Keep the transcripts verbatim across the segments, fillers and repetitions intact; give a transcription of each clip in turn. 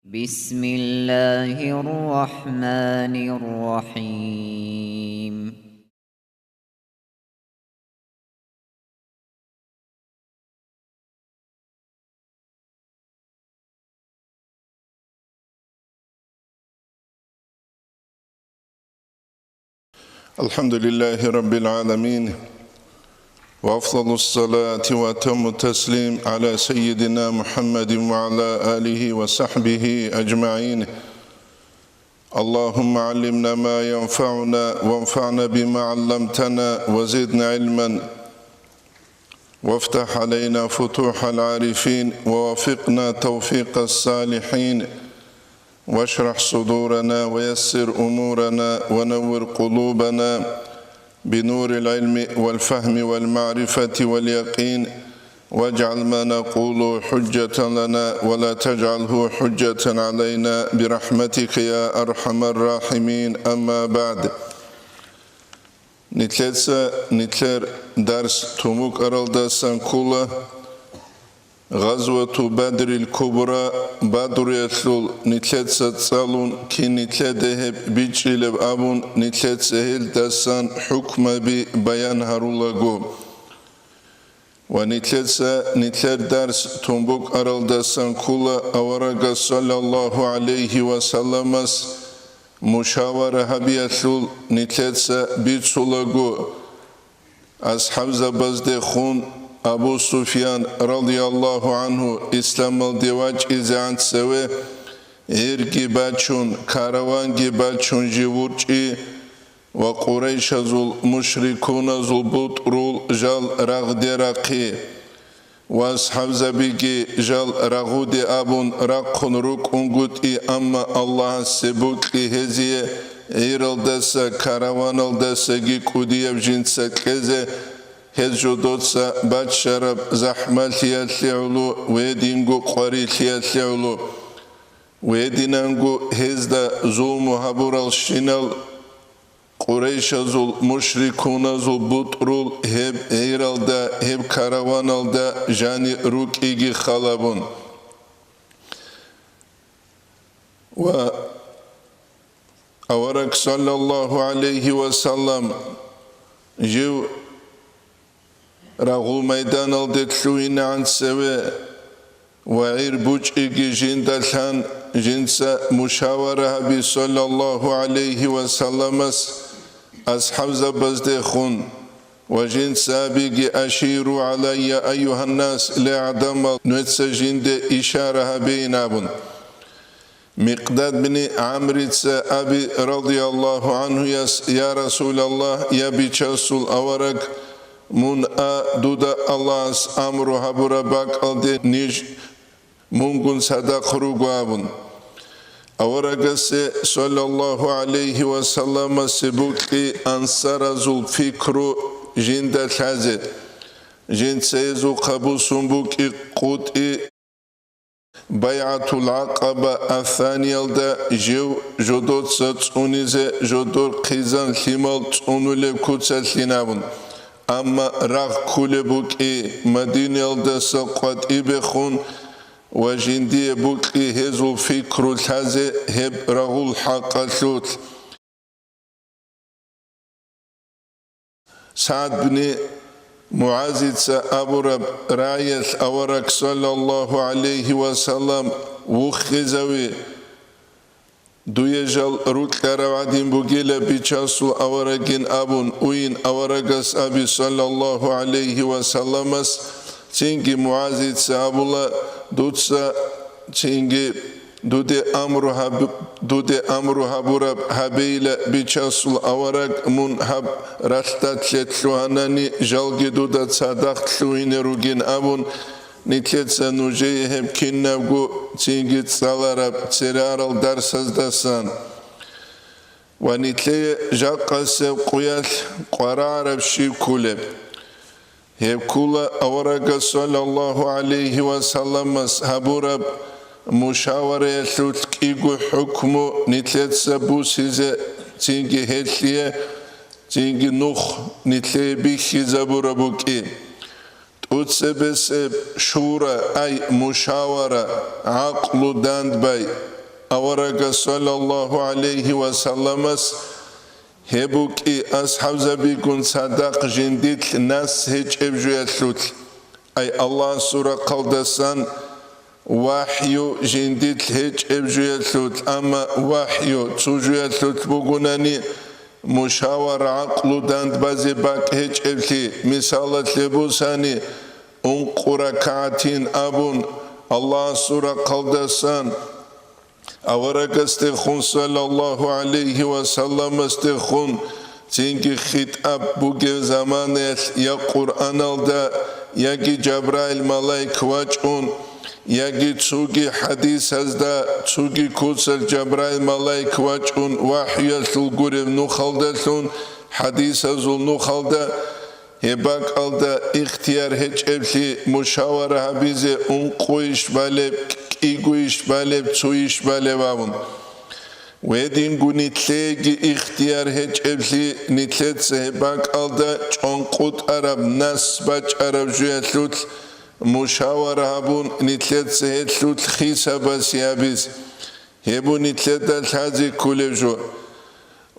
بسم الله الرحمن الرحيم. الحمد لله رب العالمين، وأفضل الصلاة وأتم التسليم على سيدنا محمد وعلى آله وصحبه أجمعين. اللهم علمنا ما ينفعنا وانفعنا بما علمتنا وزدنا علما وافتح علينا فتوح العارفين ووفقنا توفيق الصالحين واشرح صدورنا ويسر أمورنا ونور قلوبنا بنور العلم والفهم والمعرفة واليقين واجعل ما نقول حجة لنا ولا تجعله حجة علينا برحمتك يا أرحم الراحمين. أما بعد. Нилъеца нилъер дарс тун букӀаралдасан ккола Гъазвату Бадрил Кубра, Бадруялъул нилъеца цӀалун, кин нилъеда гьеб бичӀчӀилеб абун, нилъеца гьелдасан хӀукмаби баян гьарулаго. Ва нилъеца нилъер дарс тун букӀаралдасан ккола аварагас, саллаллагьу гӀалайгьи ва салламас, мушавара гьабиялъул нилъеца бицулаго, асхӀабзабаздехун Абу Суфьян, радияллагьу гӀангьу, исламалде вачӀизегӀан цеве гӀирги бачун, караванги бачун жив вурчӀи, ва къурайшазул мушрикуназул бутӀрул жал рагъде рахъи, ва асхӀабзабиги жал рагъуде абун рахъун рукӀунгутӀи, амма Аллагьасе букьи гьезие гӀиралдаса, караваналдасаги кӀудияб жинца кьезе, гьез жодоца баччараб захӀмалъиялъе гӀоло, гьединго къварилъиялъе гӀоло, гьединанго гьезда зулму гьабуралщинал Къурайшазул мушрикуназул бутӀрул гьеб гӀиралда, гьеб караваналда жани рукӀиги халабун. Ва авараг, саллаллагьу гӀалайгьи ва саллам, жив рагъул майданалде лъугьинегӀан цеве ва гӀир бучӀиги жинда лъан, жинца мушавара гьаби, саллаллагьу гӀалайгьи ва салламас, асхӀабзабаздехун, ва жинца абиги: «Аширу гӀалайя, айюгьаннас, ле гӀадамал, нуеца жинде ишара гьабейин», – абун. Микъдад бин ГӀамрица аби, радияллагьу гӀангьуяс: «Я Расулаллагь, я Бичасул авараг, мун а, дуда Аллагьас амру гьабураб бакӀалде ниж мунгун цадахъ руго», – абун. Аварагасе, саллаллагьу гӀалайгьи ва салламасе, букьи ансаразул пикру жинда лъазе, жинца гьезухъа бусун букӀи къутӀи. БайгӀатул ГӀакъаба ас-Саниялда жив жодоца цӀунизе жодор хъизан лъимал цӀунулеб куцалъин абун, амма рагъ ккулеб букӀи, Мадинаялдаса къватӀибехун ва жиндие букьи гьезул пикру лъазе гьеб рагъул хӀакъалъулъ. СагӀд бин МугӀазица абураб раялъ авараг, саллаллагьу гӀалайгьи ва саллам, вухизави, дуе жал рукьарав гӀадин бугила Бичасул аварагин абун уйин аварагас аби, саллаллагьу гӀалайгьи ва салламас, цинги МугӀазица абула: «Дуца цинги дуде амру гьаб-, дуде амру гьабураб гьабейила, Бичасул авараг, мун гьаб ралъдалъе лъугьанани, жалги дуда цадахъ лъугьине ругин», – абун, нилъеца нужее гьеб кинабго цинги цӀалараб церарал дарсаздасан. Ва нилъее жакъасеб къуялъ къварагӀараб щиб кколеб? Гьеб ккола аварагас, саллаллагьу гӀалайгьи ва салламас, гьабураб мушавараялъулъ кӀиго хӀукму нилъеца бусизе, цинги гьелъие цинги нух нилъее бихьизабураб букӀи. ТӀуцебесеб шура, ай мушавара, гӀакълу дандбай, Аварагас саллаллагьу гӀалайгьи ва салламас гьеб букӀи асхӀабзабигун цадахъ жиндилъ нас гьечӀеб жуялъулъ. Ай Аллагьасул рахъалдасан вахӀю жиндилъ гьечӀеб жуялъулъ, амма вахӀю цо жуялъулъ бугунани, мушавара гӀакълу дандбазе бакӀ гьечӀеблъи, мисалалъе бусани, ункъо ракагӀатин абун, Аллагьасул рахъалдасан аварагасдехун, саллаллагьу гӀалайгьи ва салламасдехун, цинги хитӀаб бугеб заманаялъ я Къуръаналда, яги Жабраил малаик вачӀун, яги цоги хӀадисазда, цоги куцалъ Жабраил малаик вачӀун вахӀюялъул гуреб нухалдалъун, хӀадисазул нухалда, гьеб бакӀалда ихтияр гьечӀеблъи мушавара гьабизе ункъойищ балеб, кӀигойищ балеб, цойищ балеб абун. Гьединго нилъееги ихтияр гьечӀеблъи, нилъеца гьеб бакӀалда чӀванкъутӀараб нас бачӀараб жуялъулъ мушавара гьабун, нилъеца гьелъулъ хисабасе гьабиз. Гьеб нилъеда лъазе кколеб жо.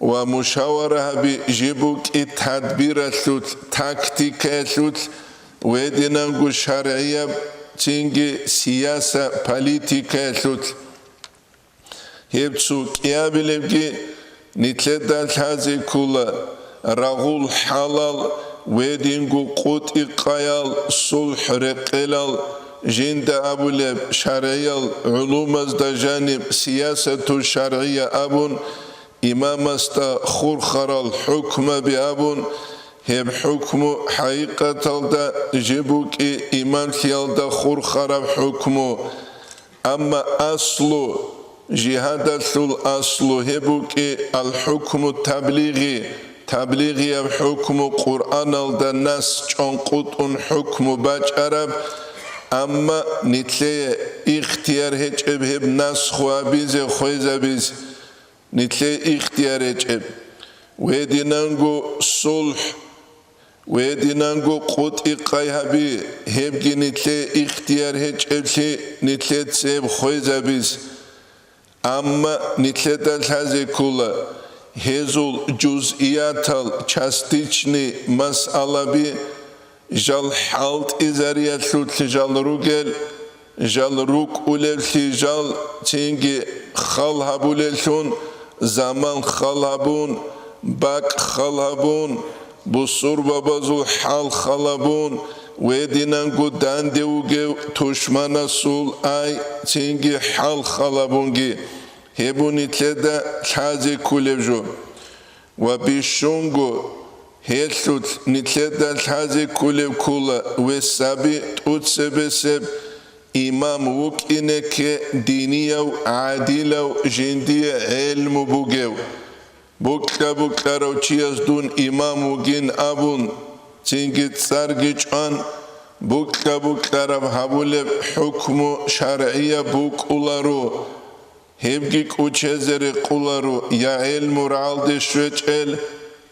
Ва мушавара гьаби жиб букӀи тадбиралъулъ, тактикаялъулъ, гьединанго шаргӀияб, цинги сияса-политикаялъулъ. Гьеб цо кӀиабилебги нилъеда лъазе ккола, рагъул хӀалал, гьединго къутӀи-къаял, сулхӀ-рекъелал, жинда абулеб шаргӀиял гӀулумазда жаниб сиясату шаргӀия абун, имамасда хурхарал хӀукмаби абун, гьеб хӀукму хӀакъикъаталда жиб букӀи имамлъиялда хурхараб хӀукму. Амма аслу, жигьадалъул аслу гьеб букӀи ал-хӀукму таблигъи, таблигъияб хӀукму, Къуръаналда нас чӀванкъутӀун хӀукму бачӀараб, амма нилъее ихтияр гьечӀеб гьеб насху гьабизе хвезабиз. Нилъее ихтияр гьечӀеб. Гьединанго сулхӀ, гьединанго къутӀи-къай гьаби, гьебги нилъее ихтияр гьечӀеблъи нилъеца гьеб хвезабиз. Амма нилъеда лъазе ккола, гьезул жузъиятал, частичный масъалаби, жал хӀалтӀизариялъулъ жал ругел, жал рукӀулевлъи жал цинги хал гьабулеллъун, заман хал гьабун, бакӀ хал гьабун, бусурбабазул хӀал хал гьабун, гьединанго данде вугев тушманасул ай цинги хӀал хал гьабунги, гьеб нилъеда лъазе кколеб жо. Ва бищунго, гьелъулъ нилъеда лъазе кколеб ккола весаби тӀуцебесеб имам вукӀинеке динияв, гӀадилав, жиндие гӀелму бугев. Букьа-букьарав чияс дун имам вугин абун, цинги цӀарги чӀван, букьа-букьараб гьабулеб хӀукму шаргӀияб букӀуларо. Гьебги кӀочезе рекъоларо я гӀелму рагӀалде щвечӀел,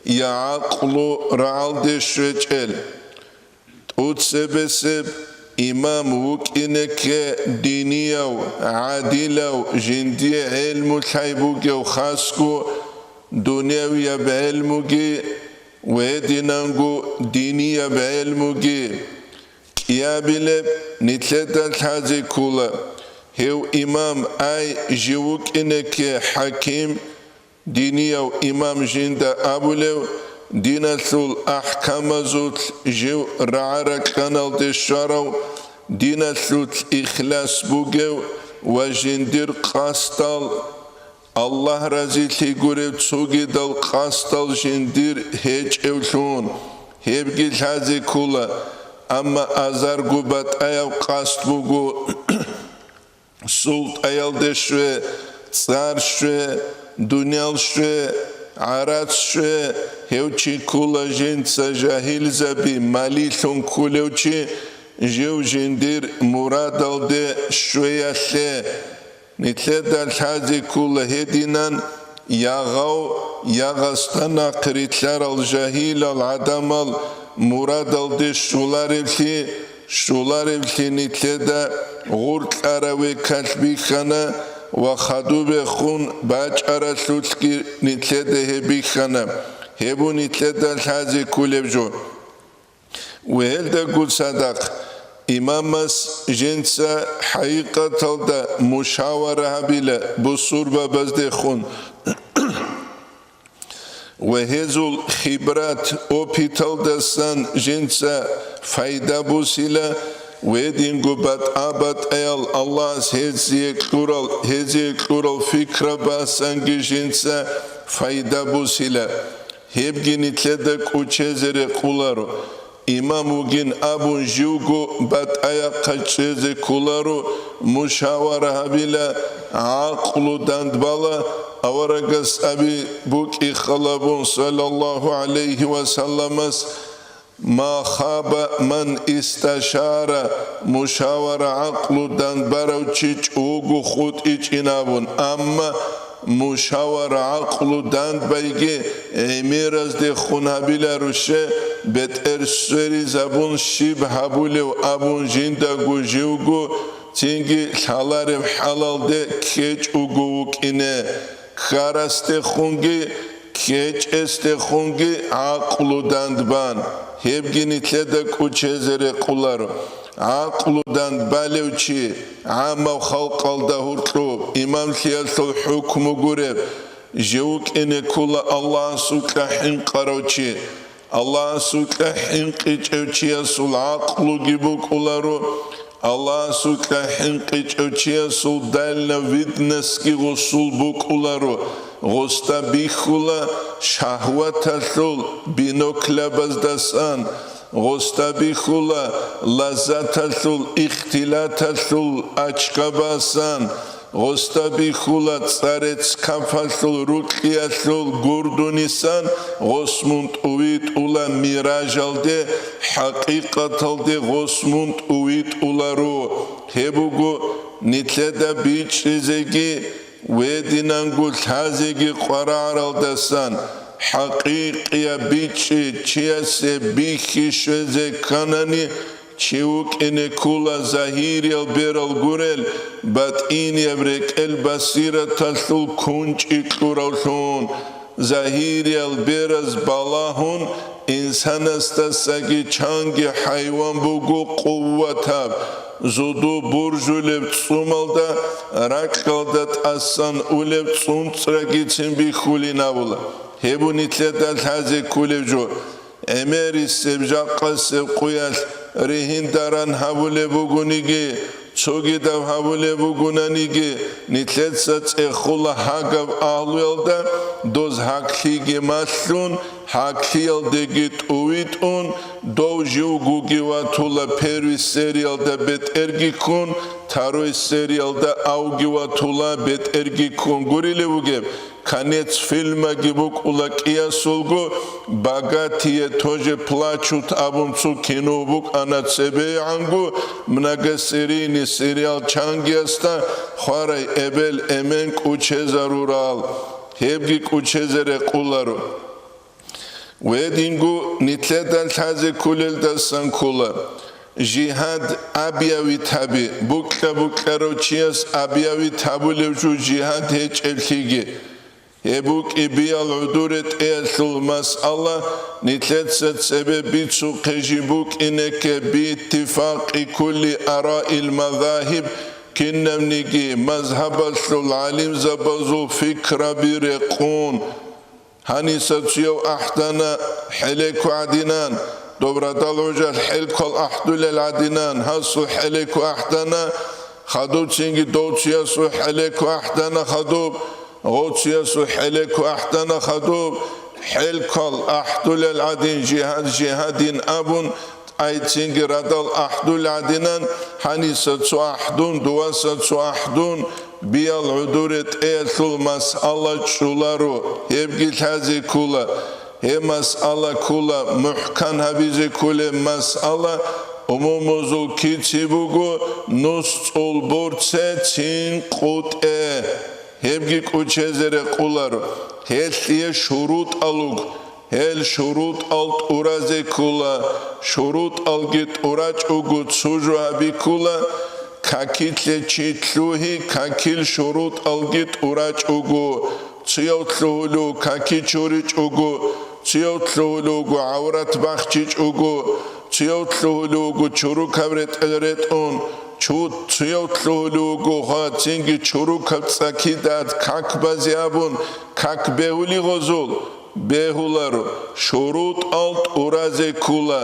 я гӀакълу рагӀалде щвечӀел. ТӀуцебесеб имам вукӀинеке динияв, гӀадилав, жиндие гӀелму лъай бугев хасго, дунявияб гӀелмуги, гьединанго динияб гӀелмуги. КӀиабилеб нилъеда лъазе ккола, гьев имам ай жив вукӀинеке хӀаким, динияв имам жинда абулев, диналъул ахӀкамазулъ жив рагӀа-ракьаналде щварав, диналъулъ ихлас бугев ва жиндир къасдал Аллагь разилъи гурев цогидал къасдал жиндир гьечӀевлъун, гьебги лъазе ккола, амма азарго батӀаяб къасд буго, султӀаялде щве, цӀар щве, дуниял щве, гӀарац щве, гьев чи ккола жинца жагьилзаби, малилъун кколев чи, жив жиндир мурадалде щвеялъе. Нилъеда лъазе ккола гьединан, ягъав, ягъасда нахъ рилълъарал жагьилал гӀадамал мурадалде щоларевлъи, щоларевлъи нилъеда гъуркьараве калъ бихьана, ва хадубехун бачӀаралъулъги нилъеда гьеб бихьана, гьеб нилъеда лъазе кколеб жо. Ва гьелдаго цадахъ имамас жинца хӀакъикъаталда мушавара гьабила бусурбабаздехун. Ва гьезул хибрат, опыталдасан жинца пайда бусила, ва гьединго батӀа-батӀаял Аллагьас гьезие кьурал, гьезие кьурал пикрабасанги жинца пайда бусила. Гьебги нилъеда кӀучезе рекъоларо. Имам вугин абун живго батӀаяхъа чӀезе кколаро, мушавара гьабила, гӀакълу дандбала, аварагас аби букӀи халабун, саллаллагьу гӀалайгьи ва салламас: «Ма хаба ман исташара», мушавара гӀакълу дандбарав чи чӀого хутӀичӀин абун, амма мушавара гӀакълу дандбайги гӀемераздехун гьабиларуше, бетӀер сверизабун щиб гьабулев абун жиндаго живго, цинги лъалареб хӀалалде ккечӀого вукӀине, ккарасдехунги, ккечӀесдехунги гӀакълу дандбан, гьебги нилъеда кӀучезе рекъоларо. ГӀакълу дандбалев чи гӀаммав халкъалда гьоркьоб имамлъиялъул хӀукму гуреб, жив вукӀине ккола Аллагьасукьа хӀинкъарав чи. Аллагьасукьа хӀинкъичӀев чиясул гӀакълуги букӀуларо, Аллагьасукьа хӀинкъичӀев чиясул дальновидностьги гъосул букӀуларо, гъосда бихьула шагьваталъул биноклабаздасан, гъосда бихьула лаззаталъул ихтилаталъул очкабасан, гъосда бихьула цӀарецкафалъул рукьиялъул гурдунисан, гъос мун тӀувитӀула миражалде, хӀакъикъаталде гъос мун тӀувитӀуларо. Гьеб буго нилъеда бичӀчӀизеги, гьединанго лъазеги къварагӀаралдасан, хӀакъикъияб бичӀчӀи чиясе бихьи щвезе кканани, чи вукӀине ккола загьириял берал гурел, батӀинияб рекӀел басираталъул кунчӀи кьуравлъун. Загьириял бераз балагьун, инсанасдасаги чанги хӀайван буго къуватаб, зуду буржулеб цӀумалда, ракьалда тӀасан улеб цӀунцӀрагицин бихьулин абула. Гьеб нилъеда лъазе кколеб жо. ГӀемерисеб жакъасеб къуялъ ригьин-даран гьабулеб бугониги, цогидаб гьабулеб бугонаниги, нилъеца цӀехола гьагаб агьлуялда, доз гьаклъиги малъун, гьаклъиялдеги тӀувитӀун, дов живгоги ватула первый сериялда бетӀерги ккун, второй сериялда авги ватула бетӀерги ккун гурилев вугеб. Конец фильмаги букӀула кӀиясулго, «Богатые тоже плачут» абун цо кино букӀана цебегӀанго, многосерийный сериал чангиясда хварай эбел-эмен кӀучезарурал, гьебги кӀучезе рекъоларо. Гьединго нилъеда лъазе кколелдасан ккола. Жигьад объявить гьаби, букьа-букьарав чияс объявить гьабулев жо жигьад гьечӀеблъиги. Гьеб букӀи биал гӀодор ретӀеялъул масъала, нилъеца цебе бицухъе жиб букӀинеке бииттифакъи кулли араил мазагьиб, кинабниги мазгьабалъул гӀалимзабазул пикраби рекъун. Гьаниса цуяв ахӀдана, хӀелеко гӀадинан, доб радал гӀужалъ хӀелквал ахӀдулел гӀадинан, гьасул хӀелеко ахӀдана, хадубцинги дов цуясул хӀелеко ахӀдана хадуб, гъов цуясул хӀелеко ахӀдана хадуб, хӀелквал ахӀдулел гӀадин жигьад-жигьадин абун, ТӀайцинги радал ахӀдул гӀадинан, гьаниса цо ахӀдун, дуваса цо ахӀдун, биал гӀодор ретӀеялъул масъала чӀоларо, гьебги лъазе ккола. Гьеб масъала ккола, мухӀкан гьабизе кколеб масъала, умумузул кици буго, нус цӀул борце цин къутӀе. Гьебги кӀучезе рекъоларо, гьелъие шурутӀал руго. Гьел шурутӀал тӀуразе ккола, шурутӀалги тӀурачӀого цо жо гьаби ккола, какилъе чи лъугьи, какил шурутӀалги тӀурачӀого, цуяв лъугьулев каки чуричӀого, цуяв лъугьулевго гӀаврат бахчичӀого, цуяв лъугьулевго чурукаб ретӀел ретӀун, чу-, цуяв лъугьулевго гьа цинги чурукаб цӀакидат как базе абун, как бегьули гъозул, бегьуларо, шурутӀал тӀуразе ккула,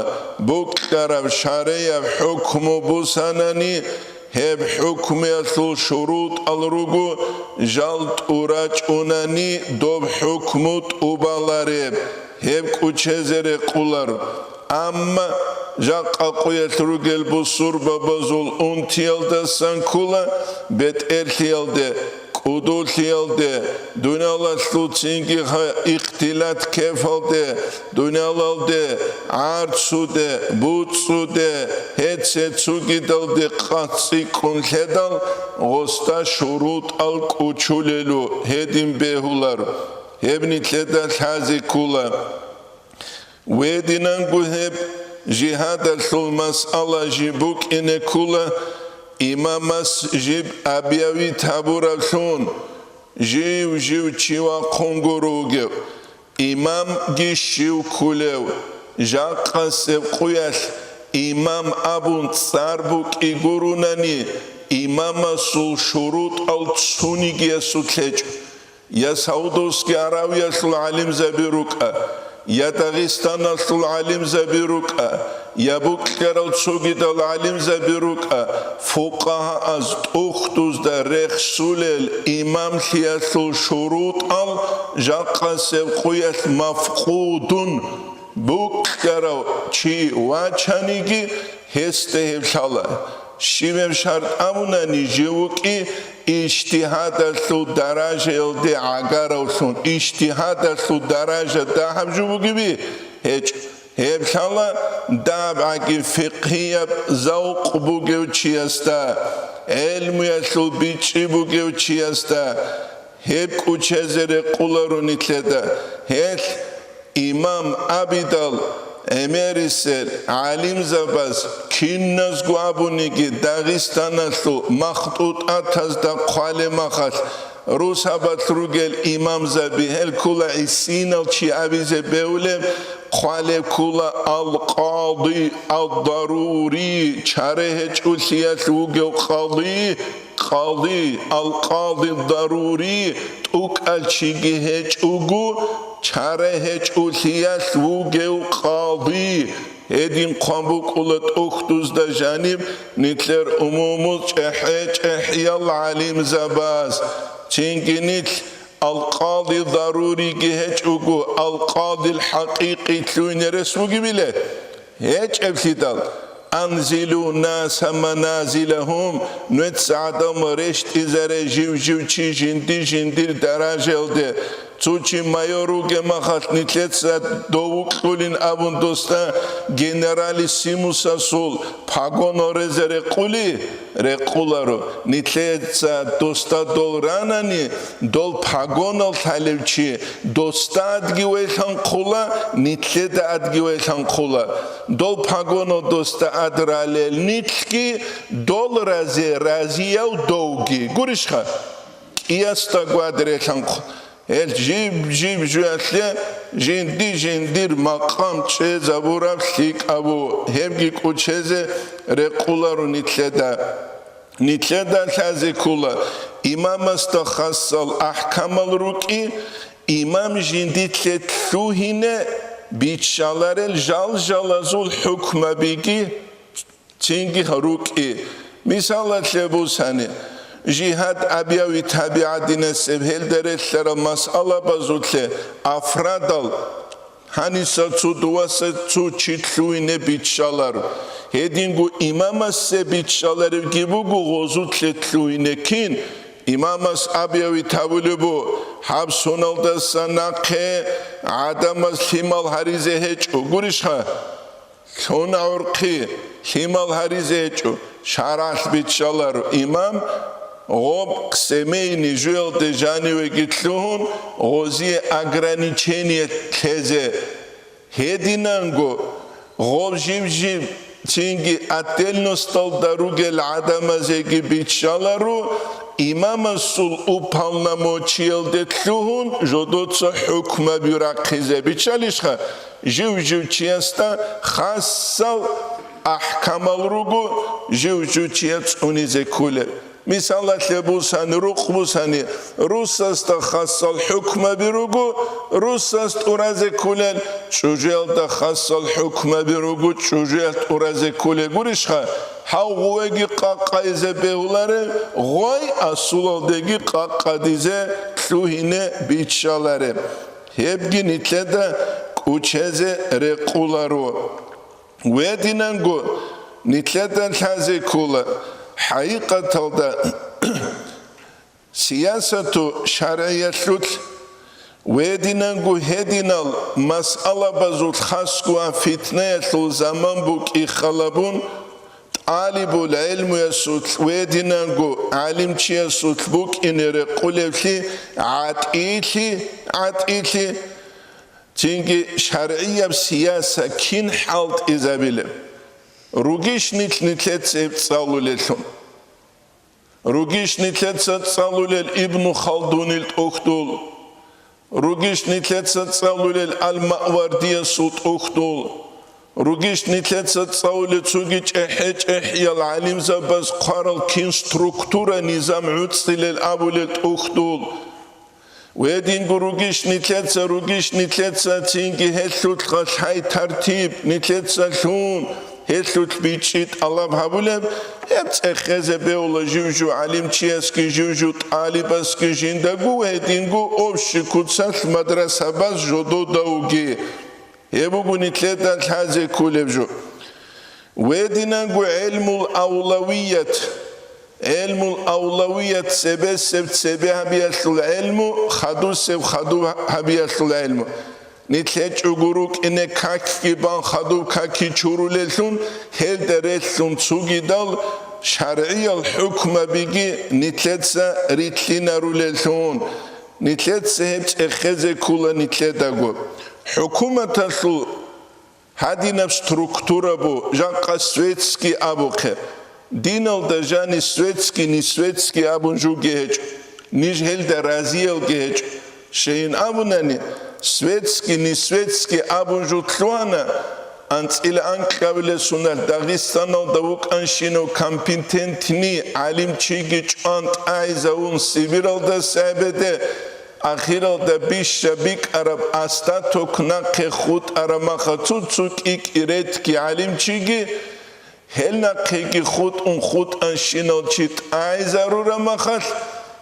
букӀараб шарияб хӀукму бусанани, гьеб хӀукмуялъул шурутӀал руго, жал тӀурачӀунани доб хӀукму тӀубалареб, гьеб кӀучезе рекъуларо. Амма жакъа къуялъ ругел бусурбабазул унтиялдасан ккула бетӀерлъиялде, кӀудулъиялде, дуниялалъул цинги гьа ихтилат кефалде, дуниялалде, гӀарцуде, буцӀцӀуде, гьеце цугидалде къацӀцӀикӀкӀун лъедал, гъосда шурутӀал кӀучулелу гьедин бегьулар, гьеб нилъеда лъазе ккула. Гьединанго гьеб жигьадалъул масъала жиб букӀине ккула, имамас жиб объявить гьабуравлъун, жив-жив чи вахъун гуро вугев, имамги щив ккулев, жакъасеб къуялъ имам абун цӀар букӀи гурунани, имамасул шурутӀал цунигиясулъ гьечӀо. Я Саудовский Аравиялъул гӀалимзаби рукӀа, я Дагъистаналъул гӀалимзаби рукӀа, я букӀарал цогидал гӀалимзаби рукӀа, фукъагьааз тӀухьдузда рехсулел имамлъиялъул шурутӀал жакъасеб къуялъ мафкъудун, букӀарав чи вачаниги, гьесда гьеб лъала. Щибаб шартӀ абунани жив вукӀи ижтигьадалъул даражаялде гӀагаравлъун, ижтигьадалъул даража дагьаб жо бугеби? ГьечӀо. Гьеб лъала дагьаб гӀаги фикъгьияб завкъ бугев чиясда, гӀелмуялъул бичӀчӀи бугев чиясда, гьеб кӀучезе рекъуларо нилъеда. Гьелъ имам абидал гӀемерисел гӀалимзабаз киназго абуниги Дагъистаналъул махтӀутӀатазда хъвалеб махалъ, русабалъ ругел имамзаби гьел ккула гӀисинал чи абизе бегьулеб, хъвалеб ккула ал-къади ад-дарури, чара гьечӀолъиялъ вугев къади, къади, ал-къади дарури, тӀукӀал чиги гьечӀого, чара гьечӀолъиялъ вугев къади. Гьедин хъван букӀула тӀухьдузда жаниб нилъер умумул чӀехӀе-чӀехӀиял гӀалимзабаз. Цинги нилъ ал-къади даруриги гьечӀого, ал-къадил хӀакъикъи лъугьине рес бугебиле? ГьечӀеблъидал, анзилу наса маназилахум, нуеца гӀадамал рещтӀизаре жив-жив чи жинди-жиндир даражаялде. Цо чи майор вугеб махалъ нилъеца дов вукьулин абун досда генералиссимусасул погонал резе рекъули, рекъуларо. Нилъеца досда дол ранани, дол погонал лъалев чи досда адги вейлъанхъула, нилъеда адги вейлъанхъула. Дол погонал досда ад ралел нилъги, дол разе разияв довги. Гурищха? КӀиясда гвадрелъанхъ. Гьел жиб-жиб жуялъе жинди-жиндир макъам чӀезабураб лъикӀабу, гьебги кӀучезе рекъуларо нилъеда. Нилъеда лъазе ккула, имамасда хасал ахӀкамал рукӀи, имам жиндилъе лъугьине биччаларел жал-жалазул хӀукмабиги цинги рукӀи. Мисалалъе бусани, жигьад абияви табигӀадинасеб гьелда релълъарал масъалабазулъе афрадал, гьаниса цо дуваса цо чи лъугьине биччалар. Гьединго имамасе биччаларевги буго гъозулъе лъугьине кин, имамас абияви табулеб бу, гьаб соналдаса нахъе гӀадамаз лъимал гьаризе гьечӀо. Гурищха? Лъуна гӀурхъи, лъимал гьаризе гьечӀо, шаргӀалъ биччаларо имам, гъоб семейный жуялде жанивеги лъугьун, гъозие ограничение лъезе. Гьединанго гъоб жив-жив Цинги отдельносталда ругел гӀадамазеги биччаларо, имамасул уполномочиялде лъугьун жодоца хӀукмаби рахъизе. Биччалищха, жив-жив чиясда хасал ахӀкамал руго, жив-жив чияс цӀунизе кколел. Мисалалъе бусани, рукъ бусани, русасда хасал хӀукмаби руго, русас тӀуразе кколел, чӀужуялда хасал хӀукмаби руго, чӀужуялъ тӀуразе кколел. Гурищха, гьав гъувеги къакъайзе бегьуларел, гъой асулалдеги къакъадизе лъугьине биччалареб. Гьебги нилъеда кӀучезе рекъоларо. Гьединанго нилъеда лъазе ккола, хӀакъикъаталда сиясату шаргӀиялъулъ, гьединанго гьединал масъалабазул хасго фитнаялъул заман букӀин халабун, тӀалибул гӀелмуясулъ гьединанго гӀалимчиясулъ букӀине рекъолевлъи гӀатӀилъи, гӀатӀилъи, цинги шаргӀияб сияса кин хӀалтӀизабилеб? Ругищ нилъ нилъеца гьеб цӀалулеллъун? Ругищ нилъеца цӀалулел Ибну Халдунил тӀухьдул? Ругищ нилъеца цӀалулел Ал-Маъвардиясул тӀухьдул? Ругищ нилъеца цӀалулел цоги чӀехӀе-чӀехӀиял гӀалимзабаз хъварал кин структура, низам гӀуцӀилел абулел тӀухьдул? Гьединго ругищ нилъеца, ругищ нилъеца цинги гьелъулъха лъай-тартиб нилъеца лъун, гьелъулъ бичӀчӀи тӀалаб гьабулеб, гьеб цӀехезе бегьула жив-жив гӀалимчиясги, жив-жив тӀалибасги жиндаго, гьединго общий куцалъ мадрасабаз жододавги. Гьеб буго нилъеда лъазе кколеб жо. Гьединанго гӀелмул авлавият, гӀелмул авлавият, цебесеб цебе гьабиялъул гӀелму, хадусеб хадуб гьабиялъул гӀелму. Нилъ гьечӀого рукӀине какги бан хадуб каки чурулеллъун, гьелда релълъун цугидал шаргӀиял хӀукмабиги нилъеца рилълъинарулеллъун. Нилъеца гьеб цӀехезе ккола нилъедаго. ХӀукуматалъул гьадинаб структура бу, жакъа светский абухъе. Диналда жани светский, не светский абун жуги гьечӀо. Ниж гьелда разиялги гьечӀо. Щайин абунани, светский, не светский абун жутлъугьана, анцӀила анкьабилеб соналъ Дагъистаналда вукӀанщинав компетентный гӀалимчиги чӀван тӀагӀизавун Сибиралда сайбеде, ахиралда бища бикӀараб остаток нахъе хутӀараб маха цо-цо кӀи-кӀи редкий гӀалимчиги, гьел нахъеги хутӀун хутӀанщинал чи тӀагӀизарураб махалъ,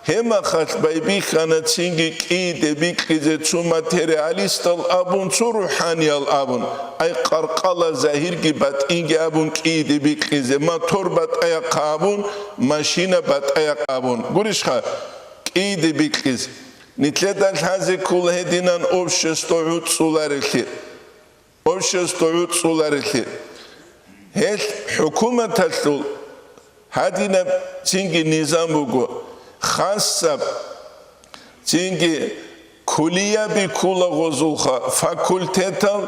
гьеб махалъ байбихьана цинги кӀиде бикьизе цо материалистал абун, цо рухӀаниял абун, ай къаркъала загьирги батӀинги абун кӀиде бикьизе, мотор батӀаякъа абун, машина батӀаякъа абун. Гурищха? КӀиде бикьизе. Нилъеда лъазе ккола гьединан общество гӀуцӀцӀуларелъи. Общество гӀуцӀцӀуларелъи. Гьелъ хӀукуматалъул гьадинаб цинги низам буго. Хасаб цинги кулияби ккола гъозулха, факультетал,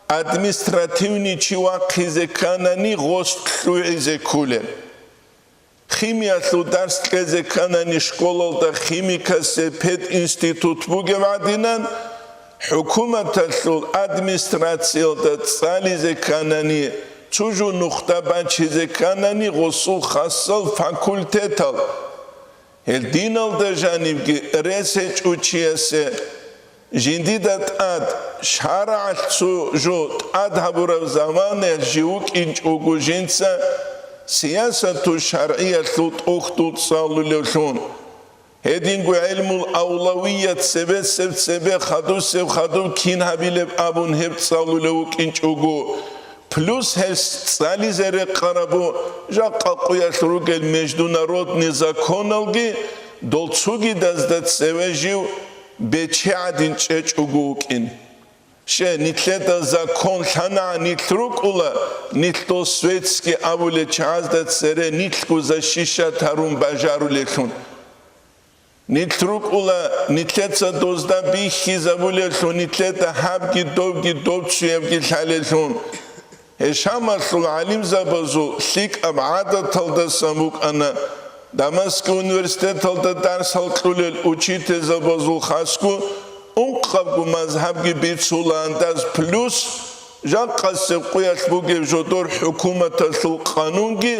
административный чи вахъизе кканани гъос лъугӀизе кколел. Химиялъул дарс кьезе кканани школалда химикасе пединститут бугеб гӀадинан, хӀукуматалъул администрациялда цӀализе кканани, цо жо нухда бачизе кканани гъосул хасал факультетал. Гьел диналда жанибги рес гьечӀо чиясе, жиндида тӀад шарагӀалъ цо жо тӀад гьабураб заманаялъ жив вукӀинчӀого жинца сиясату шаргӀиялъул тӀохьдул цӀалулевлъун. Гьединго гӀелмул авлавият цебесеб цебе хадусеб хадуб кин гьабилеб абун гьеб цӀалулев вукӀинчӀого, плюс гьес цӀализе рекъарабу жакъа къуялъ ругел международный законалги дол цугидазда цеве жив бече гӀадин чӀечӀого вукӀин. Ще, нилъеда закон лъана, нилъ рукӀула, нилъ дол светский абулел чагӀазда цере нилъго защищать гьарун бажарулеллъун. Нилъ рукӀула, нилъеца дозда бихьизабулеллъун, нилъеда гьабги добги добцуябги лъалеллъун. Гьей Шамалъул гӀалимзабазул лъикӀаб гӀадаталдасан букӀана Дамаскил университеталда дарсал кьулел учительзабазул хасго ункъабго мазгьабги бицулаандаз, плюс жакъасеб къуялъ бугеб жодор хӀукуматалъул къанунги,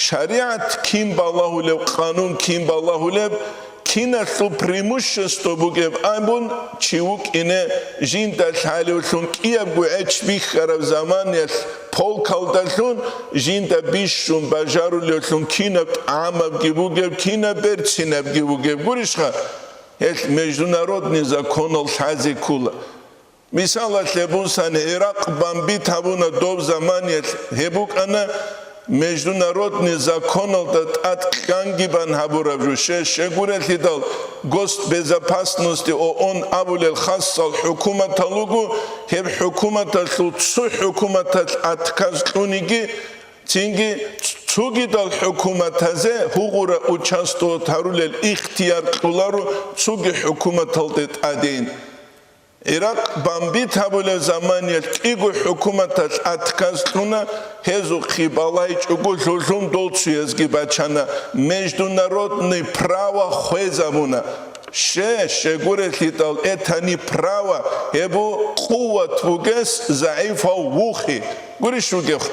шаригӀат кин балагьулеб, къанун кин балагьулеб, киналъул преимущество бугеб абун чи вукӀине жинда лъалевлъун кӀиябго гӀеч бихьараб заманаялъ полкалдалъун жинда бищун бажарулевлъун кинаб тӀагӀамабги бугеб, кинаб берцинабги бугеб гурищха, гьелъ международный законал лъазе ккола. Мисалалъе бусани, Иракъ бомбит гьабуна доб заманиялъ, гьеб букӀана международный законалда тӀад кьанги бан гьабураб жо. Щай, щай гурелъидал, Госбезопасности ООН абулел хасал хӀукуматал руго, гьеб хӀукуматалъул цо хӀукуматалъ отказ кьуниги, цинги цогидал хӀукуматазе гьугъура участвовать гьарулел ихтияр кьоларо цоги хӀукуматалде тӀадейин. Иракъ бомбит гьабулеб заманиялъ кӀиго хӀукуматалъ отказ кьуна, гьезухъе балайчӀого лъугьун дол цоязги бачана, международный право хвезабуна. Ще, щегурелъидал, это не право, гьеб бу къуват бугес загӀипав вухи. Гурищ вугев?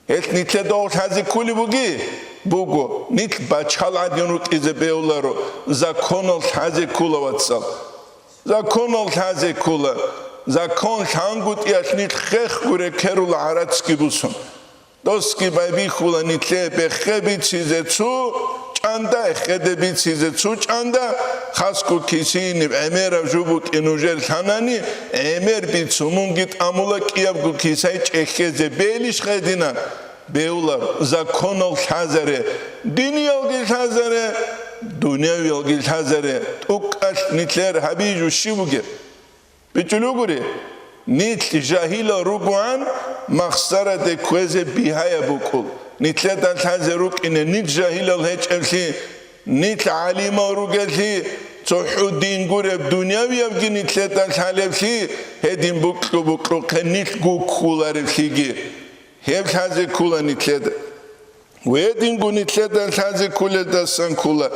Гьелъ нилъеда гьав лъазе ккулеб буги? Буго, нилъ бачал гӀадин рукӀизе бегьуларо, законал лъазе ккула, вацал. Законал лъазе ккула, закон лъангутӀиялъ нилъ хехго рекерула гӀарацги бусун. Досги байбихьула нилъее бехе бицизе цу чӀанда, эхеде бицизе цу чӀанда, хасго кисииниб гӀемераб жо букӀин нужер лъанани, гӀемер бицун мунги тӀамула кӀиябго кисай чӀехьезе белищ гъединан. Бегьулар, законал лъазаре, диниялги лъазаре, дунявиялги лъазаре, тӀукӀалъ нилъер гьабижу щиб бугеб? БичӀчӀулугури, нилъ жагьилал ругоан махсараде кквезе бигьаяб букӀул. Нилъеда лъазе рукӀине нилъ жагьилал гьечӀеблъи, нилъ гӀалимал ругелъи, цохӀо дин гуреб дунявиябги нилъеда лъалеблъи, гьедин букьу-букьухъе нилъ гуккуларевлъиги. Гьеб лъазе ккула нилъеда. Гьединго нилъеда лъазе кколелдасан ккула,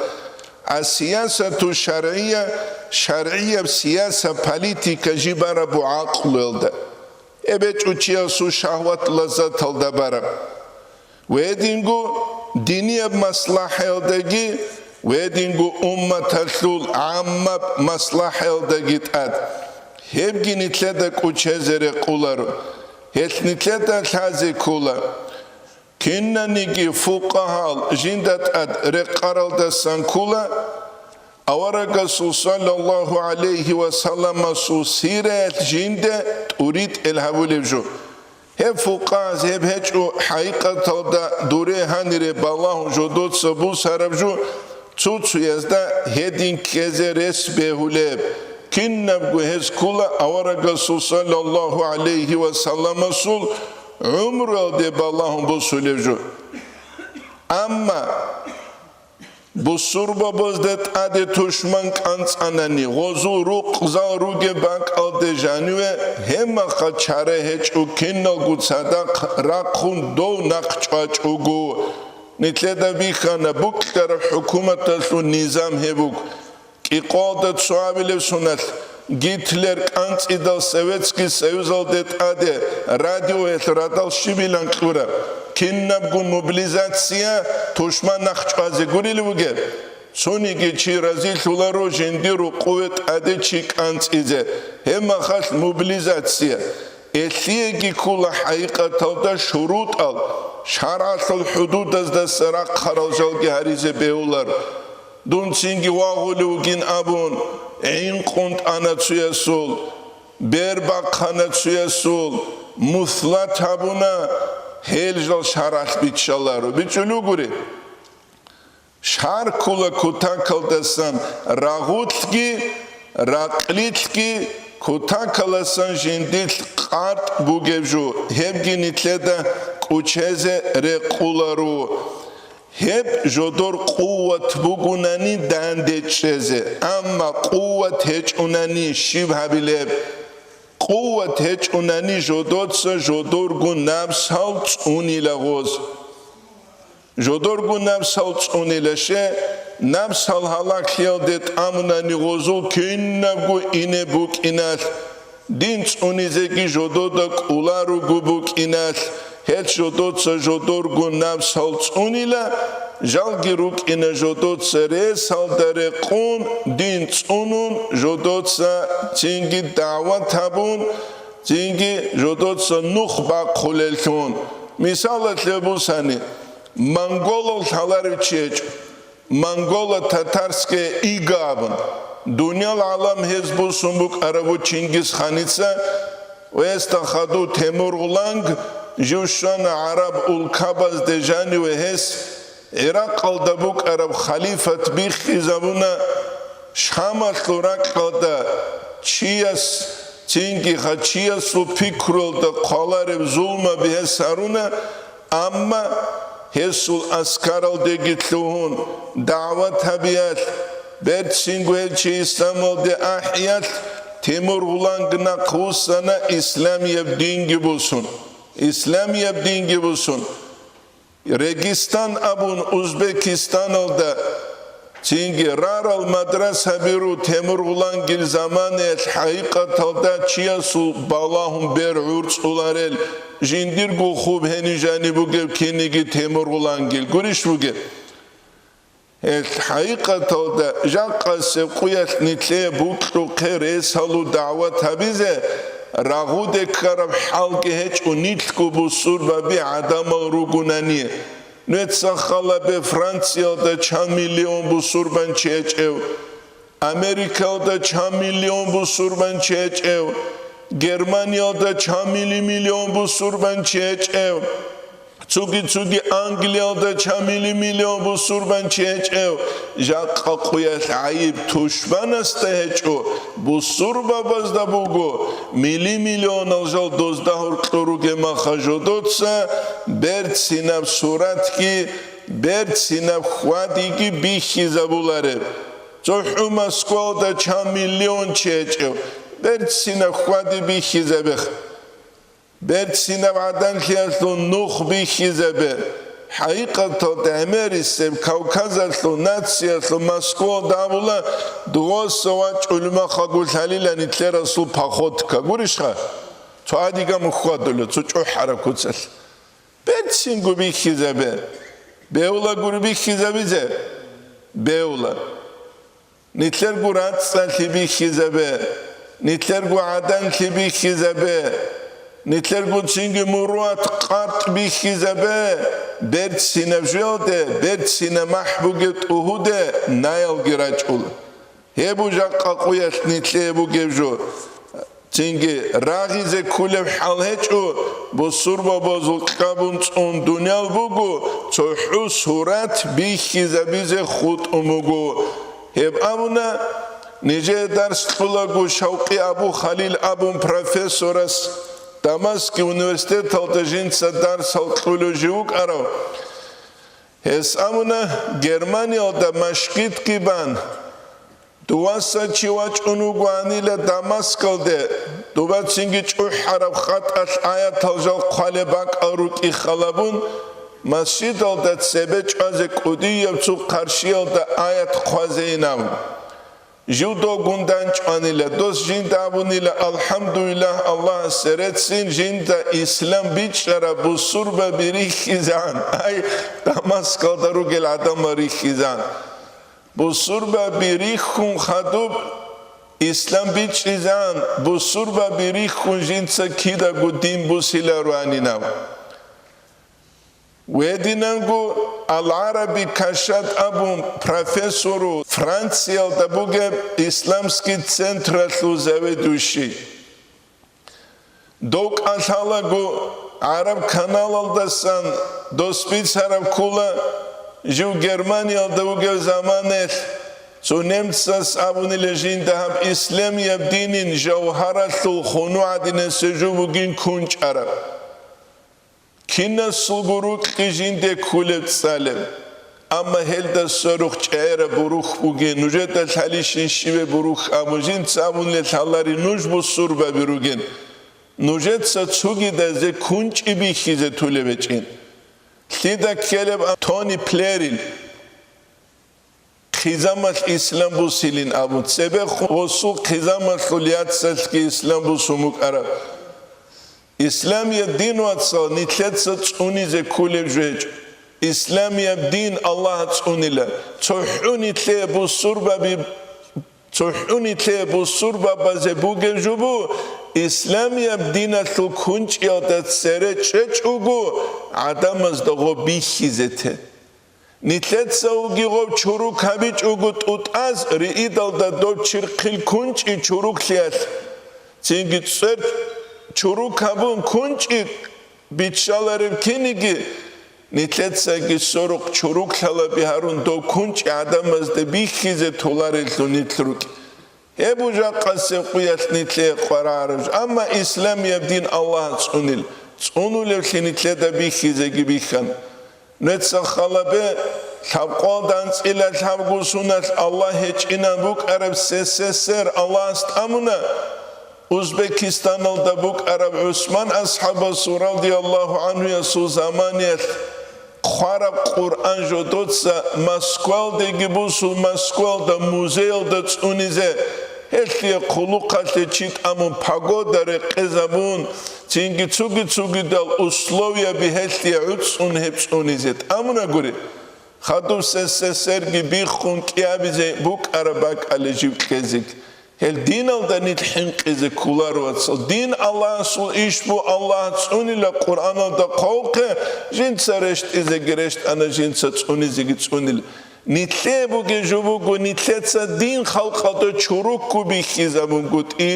а сиясату шаргӀия, шаргӀияб сияса, политика жиб бараб бугӀакълуялда, эбечӀучиясул шагьват-лаззаталда бараб. Гьединго динияб маслахӀаялдаги, гьединго умматалъул гӀаммаб маслахӀаялдаги тӀад. Гьебги нилъеда кӀучезе рекъоларо. Гьелъ нилъеда лъазе ккула. Кинаниги фукъагьал жинда тӀад рекъаралдасан ккула, аварагасул саллаллагьу гӀалайгьи ва салламасул сираялъ жинда тӀуритӀел гьабулеб жо. Гьеб фукъагьаз гьеб гьечӀо хӀакъикъаталда дуре гьанире балагьун жодоца бусараб жо, цо-цоязда гьедин ккезе рес бегьулеб. Кинабго гьез ккула аварагасул саллаллагьу гӀалайгьи ва салламасул гӀумруялде балагьун босулеб жо. Амма бусурбабазда тӀаде тушман кӀанцӀанани, гъозул рукъзал ругеб бакӀалде жаниве, гьебмахъа чара гьечӀо киналго цадахъ рахъун дов нахъ чӀвачӀого. Нилъеда бихьана, букьараб хӀукуматалъул низам гьеб буго. КӀикъоялда цо абилеб соналъ, Гитлер кӀанцӀидал Советский Союзалде тӀаде радиоялъ радал щибилан кьураб, кинабго мобилизация, тушман нахъ чӀвазе гурилев вугеб? Цониги чи разилъуларо жиндир рукъове тӀаде чи кӀанцӀизе, гьебмахалъ мобилизация. Элъиеги ккула хӀакъикъаталда шурутӀал, шаргӀалъул хӀудудаздаса рахъарал жалги гьаризе бегьулар. Дун цинги вагъулев вугин абун, гӀинкъун тӀана цуясул, бер бахъана цуясул, муслат гьабуна, гьел жал шаргӀалъ биччаларо. БичӀчӀулугури. ШаргӀ ккула кутакалдасан рагъулъги, ракълилъги, кутакаласан жиндилъ къартӀ бугеб жо, гьебги нилъеда кӀучезе рекъуларо. Гьеб жодор къуват бугунани данде чӀезе, амма къуват гьечӀунани щиб гьабилеб? Къуват гьечӀунани жодоца жодорго напсал цӀунила гъоз. Жодорго напсал цӀунила, ще, напсал гьалаглъиялде тӀамунани гъозул кинабго ине букӀиналъ, дин цӀунизеги жодода кӀоларуго букӀиналъ, гьелъ жодоца жодорго напсал цӀунила, жалги рукӀина жодоца ресалда рекъун, дин цӀунун, жодоца цинги дагӀват гьабун, цинги жодоца нух бахъулеллъун. Мисалалъе бусани, монголал лъаларев чи гьечӀо, монголо-татарская ига абун, дуниял гӀалам гьез бусун букӀарабу Чингисханица ва гьесда хадув Темургъуланг жив щвана гӀараб улкабазде жаниве гьес, ГӀиракъалда букӀараб халифат биххизабуна, Шамалъул ракьалда чияс, цинги гьачиясул пикруялда хъвалареб зулмаби гьес гьаруна, амма гьесул аскаралдеги лъугьун, дагӀват гьабиялъ, берцинго гьел чи исламалде ахӀиялъ, Темургъуланг нахъ вуссана исламияб динги бусун. Исламияб динги бусун. Регистан абун Узбекистаналда цинги рарал мадрасаби ру Темургъулангил заманаялъ, хӀакъикъаталда чиясул балагьун бер гӀурцӀуларел, жиндирго хуб гьениб жаниб бугеб киниги Темургъулангил гурищ бугеб? Гьелъ хӀакъикъаталда жакъасеб къуялъ нилъее бокьухъе ресалу дагӀват гьабизе, рагъуде ккараб хӀалги гьечӀо нилъго бусурбаби гӀадамал ругунани. Нуеца халабе Франциялда чан миллион бусурбанчи гьечӀев, Америкалда чан миллион бусурбанчи гьечӀев, Германиялда чан мили миллион бусурбанчи гьечӀев, цуги-цуги Англиялда чан мили миллион бусурбанчи гьечӀев, жакъа къуялъ гӀайиб тушбанасда гьечӀо, бусурбабазда буго, мили миллионал жал дозда гьоркьор ругеб маха жодоца берцинаб суратги, берцинаб хьвадиги бихьизабулареб. ЦохӀо Москвалда чан миллион чи гьечӀев, берцинаб хьвади бихьизабех. Берцинаб гӀаданлъиялъул нух бихьизабе. ХӀакъикъаталда гӀемерисеб Кавказалъул нациялъул Москвалда абула, дуваса вачӀулмахъа гулъалила нилъерасул походка. Гурищха? Цо гьадиган хьвадула, цо чӀухӀараб куцалъ. Берцинго бихьизабе. Бевла гури бихьизабизе? Бевла. Нилъерго рацӀцӀалъи бихьизабе, нилъерго гӀаданлъи бихьизабе, нилъерго цинги муруат къартӀ бихьизабе, берцинаб жоялде, берцинаб махӀ бугеб тӀугьуде наялги рачӀула. Гьеб бу жакъа къуялъ нилъее бугеб жо. Цинги рагъизе кколеб хӀал гьечӀо, бусурбабазул кьабун цӀун дуниял буго, цохӀо сурат бихьизабизе хутӀун буго. Гьеб абуна, нижее дарс кьулаго Шавкъи Абу Халил абун профессорас, Дамаскги университеталда жинца дарсал кьулев жив вукӀарав. Гьес абуна, Германиялда машгитги бан, дуваса чи вачӀун вугоанила Дамаскалде, дуба цинги чӀухӀараб хатӀалъ аятал жал хъвалеб бакӀал рукӀин халабун, масжидалда цебе чӀвазе кӀудияб цо хъарщиялда аят хъвазейин абун. Жив догун данчӀванила, дос жинда абунила, АлхӀамдулиллагь, Аллагьасе реццин, жинда ислам бичӀчӀараб бусурбаби рихьизан, ай, Дамаскалда ругел гӀадамал рихьизан. Бусурбаби рихьун хадуб, ислам бичӀчӀизан, бусурбаби рихьун жинца кидаго дин бусилароанинав. Гьединанго Ал-ГӀараби Кашат абун профессору Франциялда бугеб исламский централъул заведующий. Дов кӀалъалаго, ГӀараб каналалдасан дос бицараб ккола, жив Германиялда вугев заманаялъ цо немцас абунила жинда гьаб ислямияб динин жавгьаралъул хунугӀ гӀадинасев жо бугин кунчӀараб. Кинасулго рукьи жинде кколеб цӀалеб. Амма гьелда сверухъ чӀегӀераб бурухъ бугин, нужеда лъалищин щибе бурухъ абун жинца абунел лъалари нуж бусурбаби ругин. Нужеца цугидазе кунчӀи бихьизе тулеб гьечӀин. Лъида ккелеб Тони Плерил, хъизамалъ ислам бусилин абун, цебехун гъосул хъизамалъул яцалъги ислам бусун букӀараб. Исламияб дин, вацал, нилъеца цӀунизе кколеб жо гьечӀо. Исламияб дин Аллагь цӀунила. ЦохӀо нилъее бусурбаби, цохӀо нилъее бусурбабазе бугеб жо буго, исламияб диналъул кунчӀиялда цере чӀечӀого, гӀадамазда гъоб бихьизе те. Нилъеца уги гъоб чурукабичӀого тӀутӀаз, риидалда доб чирхъил кунчӀи чуруклъиялъ, цинги цӀер чурукабун кунчӀи биччалареб киниги, нилъецаги сверухъ чуруклъалаби гьарун доб кунчӀи гӀадамазда бихьизе толарелъул нилъ рукӀ. Гьеб жакъасеб къуялъ нилъее къваригӀараб жо. Амма исламияб дин Аллагь цӀунил, цӀунулевлъи нилъеда бихьизеги бихьана. Нуца халабе, лъабкъоялда анцӀила лъабго суналъ Аллагь гьечӀинан букӀараб СССР Аллагьас тӀамуна, Узбекистаналда букӀараб ГӀусман асхӀабасул радияллагьу гӀанхуясул заманиялъ хъвараб Къуръан жодоца Москвалдеги бусул, Москвалда музеялда цӀунизе, гьелъие хъулухъалъе чи тӀамун, пагода рекъезабун, цинги цуги-цугидал условияби гьелъие гӀуцӀун гьеб цӀунизе тӀамунагури. Хадуб СССРги биххун кӀиабизе букӀараб бакӀалде жиб кьезеги. Гьел диналда нилъ хӀинкъизе кколаро, вацал. Дин Аллагьасул иш бу, Аллагь цӀунила Къуръаналда хъвавухъе, жинца рещтӀизеги рещтӀана, жинца цӀунизеги цӀунила. Нилъее бугеб жо буго, нилъеца дин халкъалда чурукку бихьизабунгутӀи.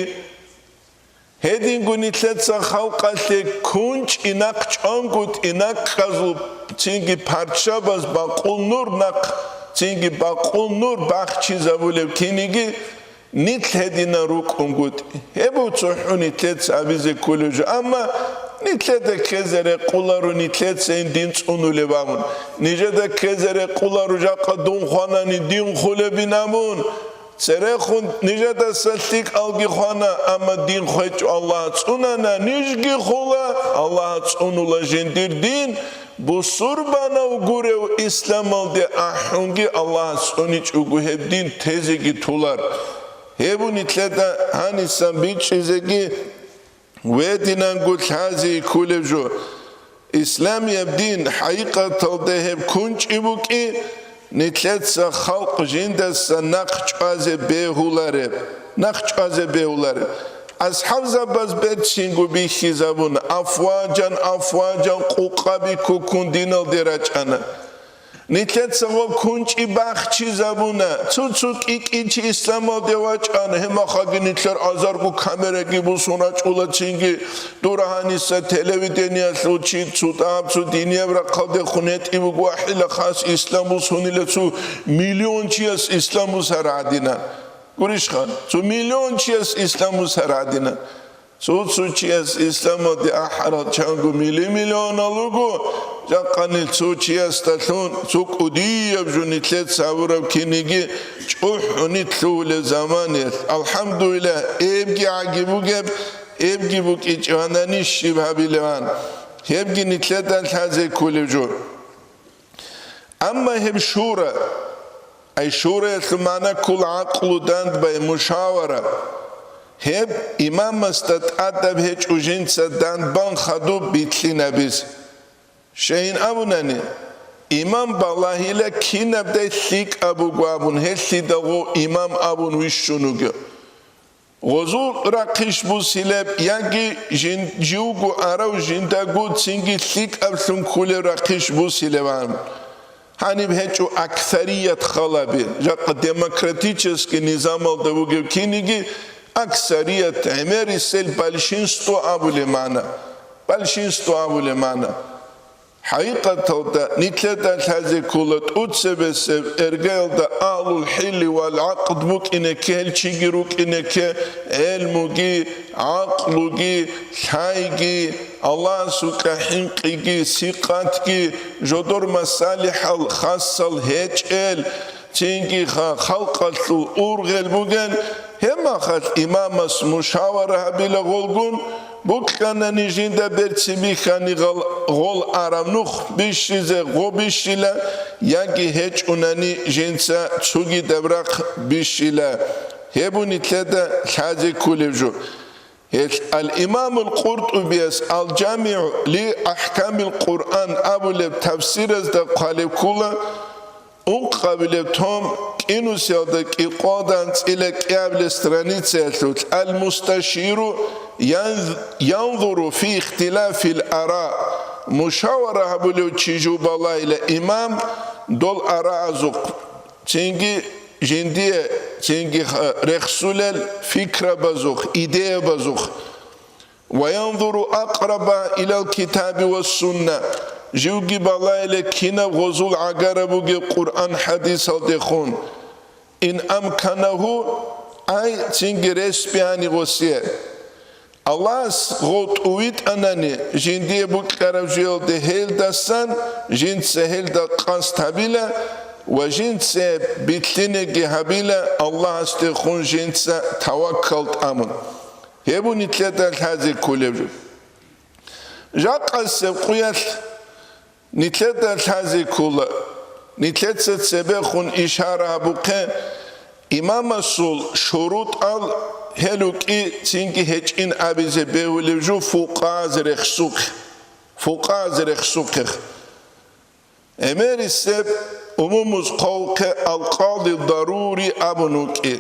Гьединго нилъеца халкъалъе кунчӀи нахъ чӀвангутӀи, накъазул цинги парччабаз бакъул нур нахъ, цинги бакъул нур бахчизабулеб киниги, нилъ гьединал рукӀунгутӀи. Гьеб цохӀо нилъеца абизе кколеб жо. Амма нилъеда ккезе рекъоларо нилъецайин дин цӀунулеб абун. Нижеда ккезе рекъоларо жакъа дун хванани дин хулебин абун. Церехун нижедаса лъикӀалги хвана, амма дин хвечӀо Аллагь цӀунана, нижги хула, Аллагь цӀунула жиндир дин, бусурбанав гурев исламалде ахӀунги Аллагь цӀуничӀого гьеб дин тезеги тулар. Гьеб нилъеда гьанисан бичӀчӀизеги гьединанго лъазе кколеб жо. Исламияб дин хӀакъикъаталда гьеб кунчӀи букӀи, нилъеца халкъ жиндаса нахъ чӀвазе бегьулареб, нахъ чӀвазе бегьулареб. АсхӀабзабаз берцинго бихьизабуна, афважан-афважан къукъаби ккуккун диналде рачӀана. Нилъеца гъоб кунчӀи бахчизабуна, цо-цо кӀи-кӀи чи исламалде вачӀана, гьебмахалги нилъер азарго камераги бусун рачӀула, цинги дура гьаниса телевидениялъул чи цо тӀаб цо динияб рахъалдехун гьетӀи буго ахӀила хас ислам бусунила цо миллион чияс ислам бусар гӀадина. Гурищха, цо миллион чияс ислам бусар гӀадина. Цо-цо чияс исламалде ахӀарал чанго мили-миллионал руго, жакъанил цо чиясдалъун цо кӀудияб жо нилъеца гьабураб киниги чӀухӀуни лъугьулеб заманиялъ. АлхӀамдулиллагь, эбги гӀаги бугеб, эбги букӀинчӀеб гьанани щиб гьабилебан, гьебги нилъеда лъазе кколеб жо. Амма гьеб шура, ай шураялъул магӀна ккола гӀакълу дандбай, мушавара. Гьеб имамасда тӀадаб гьечӀо жинца дандбан хадуб битлъинабиз. Щайин абунани, имам балагьила кинабдай лъикӀаб буго абун, гьелъидал гъов имам абун вищун вугев. Гъозул рахъищ бусилеб яги жин-, живго арав жиндаго цинги лъикӀаблъун кколеб рахъищ бусилебан? Гьаниб гьечӀо аксарият халаби, жакъа демократический низамалда вугев киниги аксарият, гӀемерисел большинство абулеб магӀна. Большинство абулеб магӀна. ХӀакъикъаталда, нилъеда лъазе ккола тӀуцебесеб эргаялда агьлул хӀилли вал гӀакъд букӀинеке, гьел чиги рукӀинеке, гӀелмуги, гӀакълуги, лъайги, Аллагьасукьа хӀинкъиги, сикъатги, жодор масалихӀал хасал гьечӀел, цинги ха-, халкъалъул ургъел бугел, гьеб махалъ имамас мушавара гьабила гъолгун, букьанани жинда берцин бихьани гъал-, гъол араб нух бищизе гъо бищила, яги гьечӀунани жинца цугидаб рахъ бищила. Гьеб нилъеда лъазе кколеб жо. Гьел Ал-Имамул Къуртубияс Ал-ЖамигӀу ли АхӀкамил Къуръан абулеб тафсиразда хъвалеб ккола, ункъабилеб том кӀинусиялда кӀикъоялда анцӀила кӀиабилеб страницаялъулъ: «Ал-мусташиру ян-, янзуру фи ихтилафил ара». Мушавара гьабулев чи жубалайла имам дол араазухъ. Цинги жиндие, цинги ха-, рехсулел фикрабазухъ, идеябазухъ. «Ва янзуру акъраба илал китаби ва сунна», живги балайла кинаб гъозул гӀагараб бугеб Къуръан хӀадисалдехун. «Ин амканагьу», ай, цинги рес бигьани гъосие. Аллагьас гъов тӀувитӀанани, жиндие букьараб жоялде гьелдасан жинца гьелда къасд гьабила ва жинца билълъинеги гьабила Аллагьасдехун жинца таваккал тӀамун. Гьеб нилъеда лъазе кколеб жо. Жакъасеб къуялъ Нилъеда лъазе ккола, нилъеца цебехун ишара гьабухъе, имамасул шурутӀал гьел рукӀи цинги гьечӀин абизе бегьулев жо фукъазе рехсухъ, фукъазе рехсухъех. Гьемерисеб умумуз хъвавухъе алкъалил дарури абун вукӀи.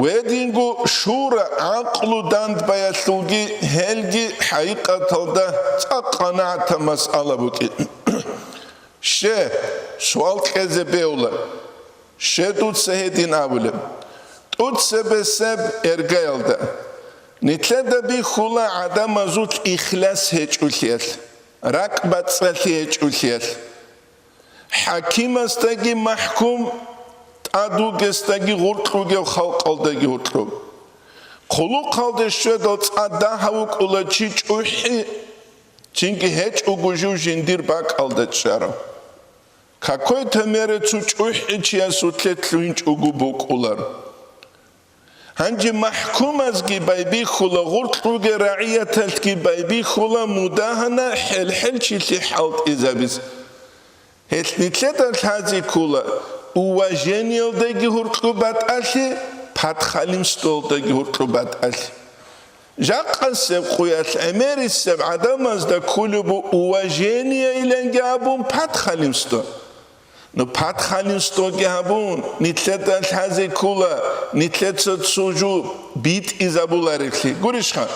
Гьединго шура гӀакълу дандбаялъулги гьелги хӀакъикъаталда цӀакъ къанагӀатаб масъала букӀин. Ще, суал кьезе бегьула, ще дуца гьедин абулеб? ТӀуцебесеб эргаялда. Нилъеда бихьула гӀадамазулъ ихлас гьечӀулъиялъ, ракӀбацӀцӀалъи гьечӀулъиялъ. ХӀакимасдаги махӀкум, тӀад вугесдаги гъуркь вугев халкъалдаги гьуркьуб. Хъулухъалде щведал цӀа дагьав вукӀула чи чӀухӀи, цинги гьечӀого жив жиндир бакӀалда чӀарав. Какой-то мере цо чӀухӀи чиясулъе лъугьинчӀого букӀулар. Гьанже махӀкумазги байбихьула, гъуркь ругел рагӀияталъги байбихьула мудагьана хӀел-хӀелчилъи хӀалтӀизабизе. Гьелъ нилъеда лъазе ккола уважениялдаги гьуркьу батӀалъи, подхалимстволдаги гьуркьу батӀалъи. Жакъасеб къуялъ гӀемерисеб гӀадамазда кколеб уважение иланги абун подхалимство. Ну, подхалимствоги гьабун, нилъеда лъазе ккола, нилъеца цо жо битӀизабулареблъи. Гурищха?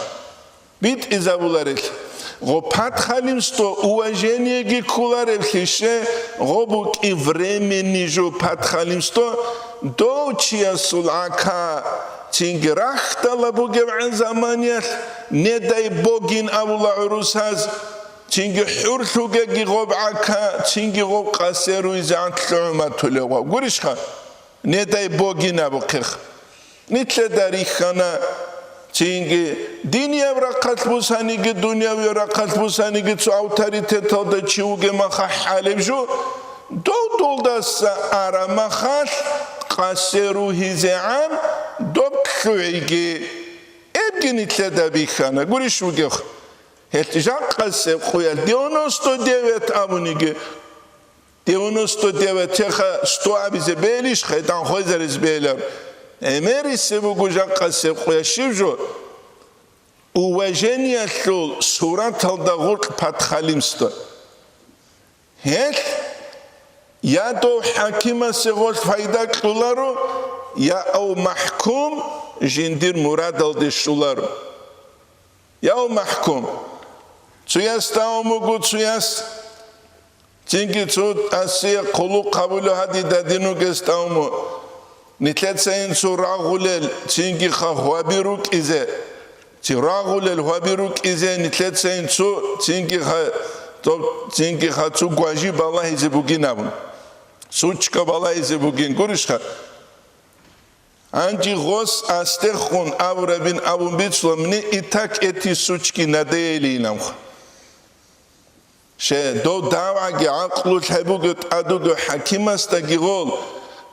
БитӀизабулареблъи. Гъо подхалимство, уважениеги кколареблъи, ще гъо букӀи временный жо подхалимство, дов чиясул гӀака цинги рахьдала бугебгӀан заманиялъ, не дай богин абула гӀурусаз, цинги хӀурлъугеги гъоб гӀака, цинги гъоб къасе руйзе гӀантлъу гӀуматулев гъав. Гурищха? Не дай богин абухъех. Нилъеда рихьана, цинги динияб рахъалъ бусаниги, дуниявияб рахъалъ бусаниги цо авторитеталда чи вугемаха хӀалеб жо, дов долдаса арамахалъ къасе ругьизегӀан доб лъугӀиги. Эбги нилъеда бихьана, гурищ вугев. Гьелъ жакъасеб къуялъ девяносто девять абуниги, девяносто девять-еха сто абизе бегьилищ, хъайтӀан хвезарез бегьилар. ГӀемерисеб буго жакъасеб къуялъ щиб жо? Уважениялъул сураталда гъуркь подхалимство. Гьелъ я дов хӀакимасе гъолъ пайда кьоларо, я ав махӀкум жиндир мурадалде щоларо. Я ав махӀкум. Цояс давун буго, цояс цинги цо асие хъулухъ гьабулев гьадин дадин вугес давун буго. Нилъеца инцу рагъулел цинги ха гьваби рукӀизе. Ци рагъулел гьваби рукӀизе нилъеца инцу цинги ха, цо-, цинги ха цу гважи балагьизе бугин абун. Сучка балагьизе бугин гурищха? Гьанже гъос астехун абурабин абун бицула, мне и так эти сучки надоели инамха. Ше, дов давгӀаги гӀакълу лъай буго тӀадуго хӀакимасдаги гъол,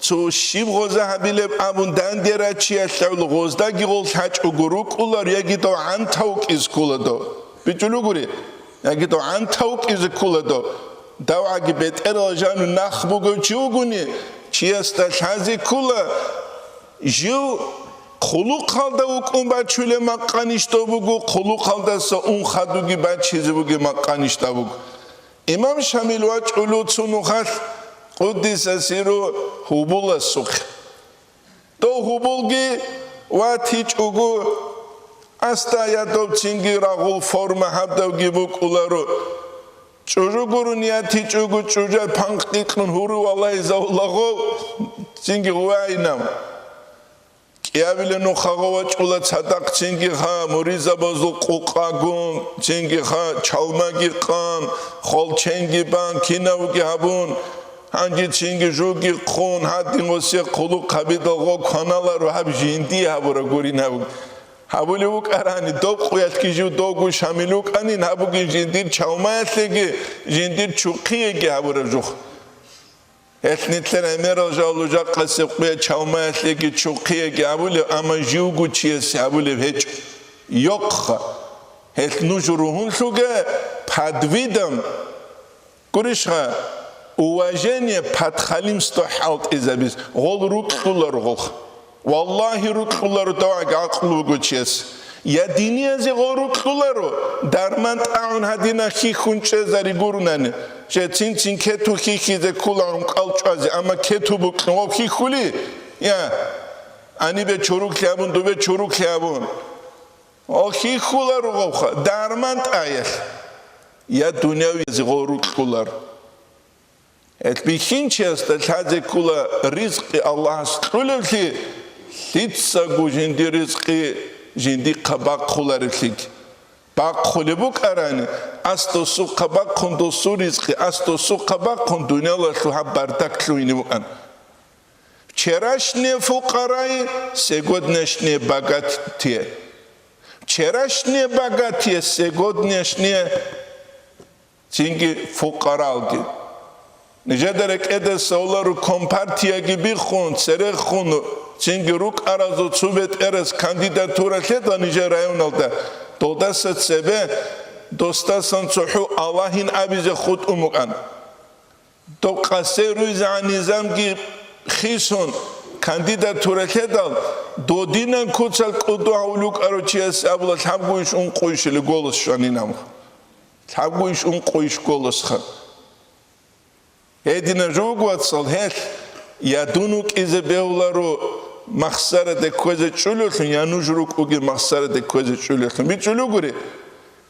цо щиб гъоза гьабилеб абун дандерачиялъ гӀоло гъоздаги гъол лъачӀого рукӀулар, яги дов гӀантав кӀиз ккула дов. БичӀулугури, яги дов гӀантав кӀизе ккула дов. ДавгӀаги бетӀерал жану нах бугев чи вугони, чиясда лъазе ккула, жив хъулухъалда вукӀун бачулеб макъанищ дов буго, хъулухъалдаса ун хадуги бачизе бугеб макъанищ дов буго. Имам Шамил вачӀулев цо нухалъ, къуддиса сирругьу, гьубуласухъе. Дов гьубулги ватичӀого, аста я дов цинги рагъул форма гьабдавги букӀуларо. ЧӀужу гурони ятичӀого, чӀужа панкъдикьун гьуру валагьизавулаго, цинги гъувайинав. КӀиабилеб нухагъо вачӀула цадахъ цинги гьа, муридзабазул къукъагун, цинги гьа, чалмаги къан, холченги бан, кинавги гьабун, гьанже цинги жуги хъун, гьадин гъосие хъулухъ гьабидалго кваналаро гьаб жиндие гьабураб гурин гьаб. Гьабулев вукӀарани, доб къуялъги жив довго Шамил вукӀанин гьабугин жиндир чалмаялъеги, жиндир чухъиеги гьабураб жух. Гьелъ нилъер гӀемерал жал жакъасеб къуя чалмаялъеги чухъиеги абулеб, амма живго чиясе абулеб гьечӀо. Йокъха. Гьелъ нуж ругьунлъуге под видом, гурищха, уважение подхалимство хӀалтӀизабиз гъол рукьулар гъолха. Валлагьи, рукьуларо давгӀаги гӀакълу буго чияс. Я диниязе гъол рукьуларо, дарман тӀагӀун гьадина хьихьун чӀезари гурунани. Жецин-цин кету хьихьизе ккула гӀункъал чӀвазе, амма кету букьун гъов хьихьули? Я, гьанибе чуруклъи абун, дубе чуруклъи абун. О, хьихьуларо гъовха, дарман тӀаялъ. Я дунявизе гъол рукьуларо. Гьелъ бихьинчиясда лъазе ккула ризкъи Аллагьас кьулевлъи, лъицаго жиндир ризкъи жиндихъа бахъуларевлъиги. Бахъулеб букӀарани, ас досухъа бахъун, досул ризкъи ас досухъа бахъун, дуниялалъул гьаб бардак лъугьине букӀан. Вчерашние фукъараи, сегодняшние богатые. Вчерашние богатые, сегодняшние цинги фукъаралги. Нижеда рекӀеде совлару компартияги биххун, церехун, цинги рукӀаразул цо бетӀерас кандидатура лъеда нижер районалда, долдаса цебе достасан цохӀо Аллагьин абизе хутӀун букӀан. Доб къасе руйзегӀан низамги хисун, кандидатура лъедал, додинан куцал кӀуду гьавулукӀарав чияс абула лъабгойищ ункъойищ или голос щванин абу. Лъабгойищ ункъойищ голосха. Гьедина жугу, вацал, гьелъ я дун вукӀизе бегьуларо махсараде кквезе чӀулевлъун, я нуж рукӀуги махсараде кквезе чӀулевлъун. БичӀчӀулугури?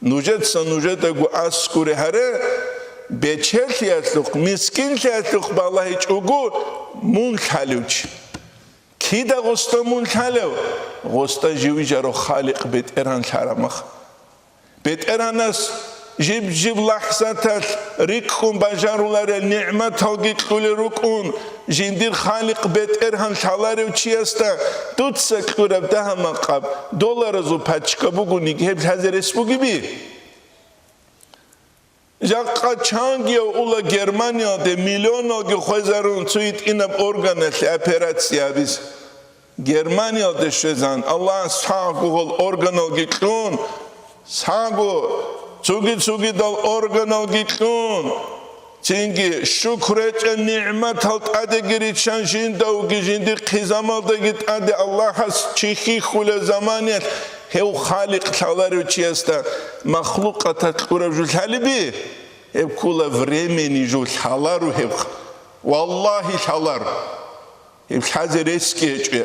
Нужеца нужедаго аскуре гьаре, бечелъиялъухъ, мискинлъиялъухъ балагьичӀого мун лъалев чи. Кида гъосда мун лъалев? Гъосда жив вижарав Халикъ БетӀергьан лъарамах. БетӀергьанас жиб-жиб лахӀзаталъ рикӀкӀун бажаруларел нигӀматалги кьулел рукӀун, жиндир Халикъ БетӀергьан лъаларев чиясда дуца кьураб дагьа-макъаб долларазул пачка бугониги гьеб лъазе рес бугеби? Жакъа чангияв ула Германиялде миллионалги хвезарун цо гьитӀинаб органалъе операция гьабизе. Германиялде щвезан, Аллагьас сагӀго гъол органалги кьун, сагӀго цуги-цугидал органалги кьун, цинги шукру гьечӀеб нигӀматал тӀадеги риччан жиндавги жиндихъе замалдаги тӀаде Аллагьас чи хьихьулеб заманиялъ гьев Халикъ лъаларев чиясда махлукъаталъ кьураб жо лъалеби? Гьеб ккола времени жо лъаларо гьеб. Валлагьи, лъаларо. Гьеб лъазе ресги гьечӀо.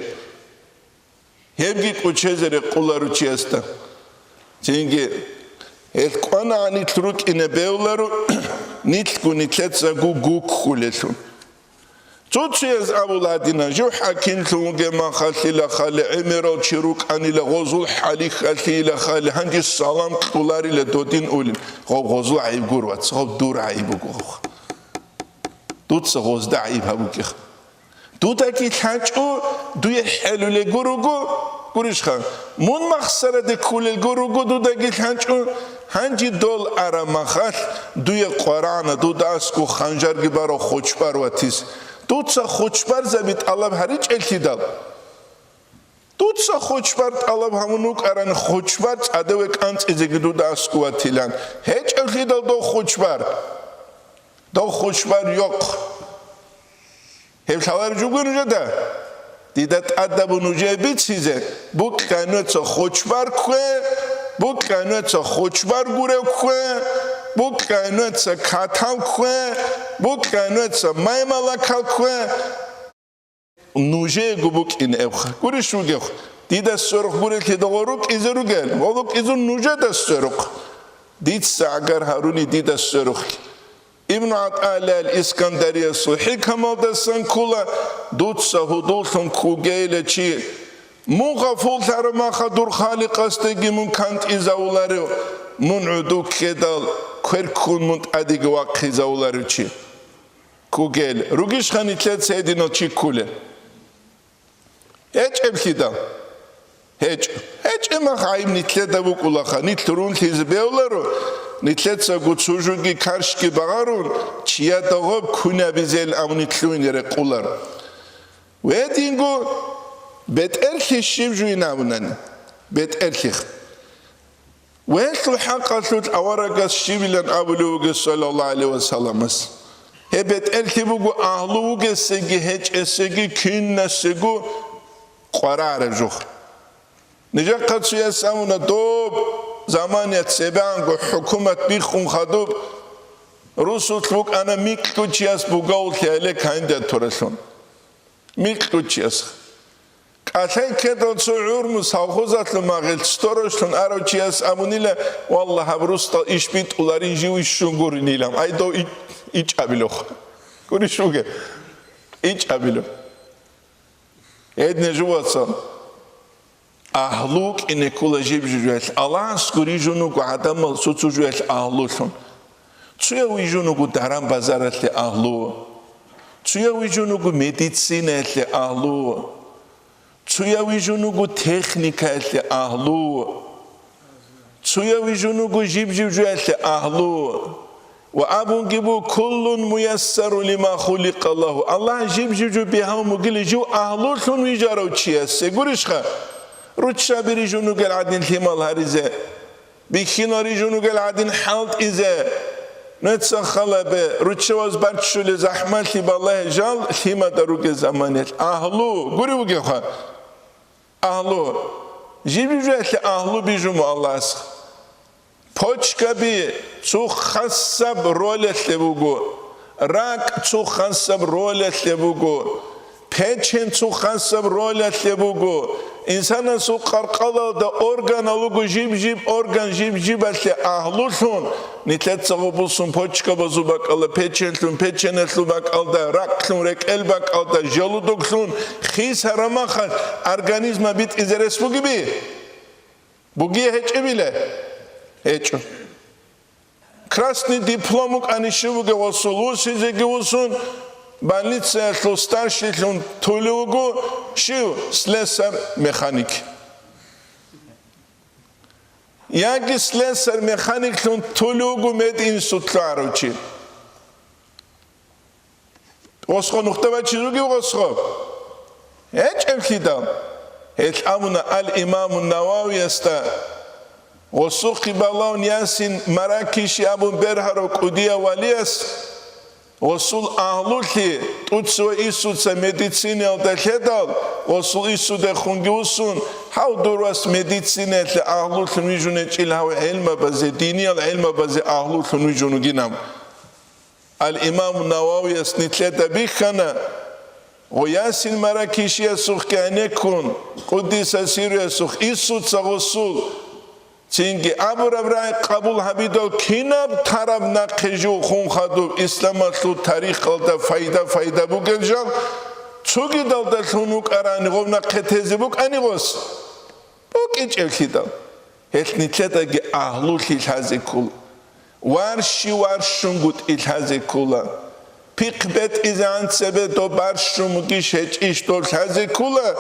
Гьебги кӀочезе рекъоларо чиясда. Цинги гьелъ кӀванагӀан нилъ рукӀине бегьуларо, нилъго нилъецаго гуккулелъул. Цо-цояз абула гьадина, жив хӀакимлъун вугеб махалъила хали, гӀемерал чи рукӀанила, гъозул хӀалихьалъила хали, гьанже салам кьоларила додин улин. Гъоб гъозул гӀайиб гуро, вац, гъоб дур гӀайиб буго. Дуца гъозда гӀайиб гьабугеха. Дудаги лъачӀо, дуе хӀелулего руго, гурищха, мун махсараде кколелго руго дудаги лъачӀо, гьанже дол араб махалъ дуе къварагӀана дуда аскӀо ханжарги барав хочбар ватизе. Дуца хочбарзаби тӀалаб гьаричӀеллъидал. Дуца хочбар тӀалаб гьабун вукӀарани, хочбар цӀадаве кӀанцӀизеги дуда аскӀо ватилан. ГьечӀеблъидал дов хочбар. Дов хочбар йохъ. Гьеб лъалареб жо гуро нужеда. Дида тӀадаб буго нужее бицизе, букьа нуца хочбар ккве, букьа нуца хочбар гурев ккве, букьа нуца катав ккве, букьа нуца маймалакал ккве. Нужеего букӀин эбха. Гурищ вугев? Дида сверухъ гурелъидал гъо рукӀизе ругел, ва рукӀизун нужеда сверухъ. Дица гӀагар гьаруни дида сверухъ. Ибн ГӀатӀаилла ал-Искандариясул хӀикамалдасан ккола, дуца гьудуллъун ккогейилан чи. Мун гъафуллъараб маха дур Халикъасдаги мун кантӀизавуларев, мун гӀуду ккедал, квер ккун мун тӀадеги вахъизавуларев чи. Ккогел, ругищха нилъеца гьединал чи кколел? ГьечӀеблъидал? ГьечӀо. ГьечӀеб мах гӀайиб нилъеда букӀулаха, нилъ рунлъизе бегьуларо, нилъецаго цо жоги карщги багъарун, чияда гъоб кунабизел абуни лъугьине рекъоларо. Гьединго бетӀерлъи щиб жуйин абунани? БетӀерлъих. Гьелъул хӀакъалъулъ аварагас щибилан абулев вугев, саллаллагьу гӀалайгьи ва салламас? Гьеб бетӀерлъи буго агьлу вугесеги гьечӀесеги кинасего къварараб жо. Нижехъа цояс абуна, доб заманиялъ цебегӀанго хӀукумат биххун хадуб, русулъ вукӀана микьго чияс бугавуллъи гьале кандидатуралъун. Микьго чияс. КӀалъай ккедал цо гӀурму совхозалъул магъил сторожлъун арав чияс абунила, валлагь, гьаб русдал иш битӀуларин жив ищун гуринилан. Ай, дов ич-, ичӀабилох. Гурищ вугев? ИчӀабилох. Гьедин жувацал. Агьлу вукӀине ккола жиб-жиб жоялъ. Аллагьас гурижун вуго гӀадамал цо-цо жоялъ агьлулъун. Цояв вижун вуго даран-базаралъе агьлу. Цояв вижун вуго медицинаялъе агьлу. Цояв вижун вуго техникаялъе агьлу. Цояв вижун вуго жиб-жиб жоялъе агьлу. Ва абунги буго, «Куллун муяссару лима хуликъа лагьу». Аллагь жиб-жиб жо бигьав мугила жив агьлулъун вижарав чиясе. Гурищха? Руччаби рижун вугел гӀадин лъимал гьаризе, бихьинал рижун вугел гӀадин хӀалтӀизе. Нуца халабе, руччабаз баччулел захӀмалъи балагье жал лъимада ругел заманалъ. Агьлу, гури вугевха? Агьлу. Жиб-жиб жоялъе агьлу бижун буго Аллагьас. Почкаби цо хасаб ролалъе буго, ракӀ цо хасаб ролалъе буго, печень цо хасаб ролалъе буго, инсанасул къаркъалалда органал руго жиб-жиб орган жиб-жибалъе агьлулъун, нилъеца гъобуллъун почкабазул бакӀалда печеньлъун, печеньалъул бакӀалда ракӀлъун, рекӀел бакӀалда желудоглъун, хисараб махалъ организма битӀизе рес бугеби? Бугей гьечӀебила? ГьечӀо. Красный диплом вукӀани щив вугев гъосул, вусизеги вусун, больницаялъул старшийлъун тулев вуго щив? Слесарь-механик. Яги слесарь-механиклъун тулев вуго мединститутлъугӀарав чи. Гъосго нухда бачиз вугев гъосго? ГьечӀеблъидал. Гьелъ абуна ал-Имаму Нававиясда, гъосухъе балагьун Ясин Маракиши абун бергьарав кӀудияв валияс, гъосул агьлулъи тӀуцеве инсуца медицинаялда лъедал, гъосул инсудехунги вуссун, гьав дур вас медицинаялъе агьлулъун вижун гьечӀил, гьав гӀелмабазе, диниял гӀелмабазе агьлулъун вижун вугинав. Ал-Имам Нававияс нилъеда бихьана, гъо Ясин Маракишиясухъги гӀенеккун, Къуддиса сирруясухъ, инсуца гъосул цинги абураб рагӀи къабул гьабидал кинаб тараб нахъе жив хун хадуб исламалъул тарихалда пайда-пайда бугел жал цогидалдалъун вукӀарани гъов нахъе тезе букӀани гъос? БукӀинчӀеблъидал. Гьелъ нилъедаги агьлулъи лъазе ккола. Варши-варшунгутӀи лъазе ккола. Пихъ бетӀизегӀан цебе доб барщун бугищ гьечӀищ доб лъазе ккола,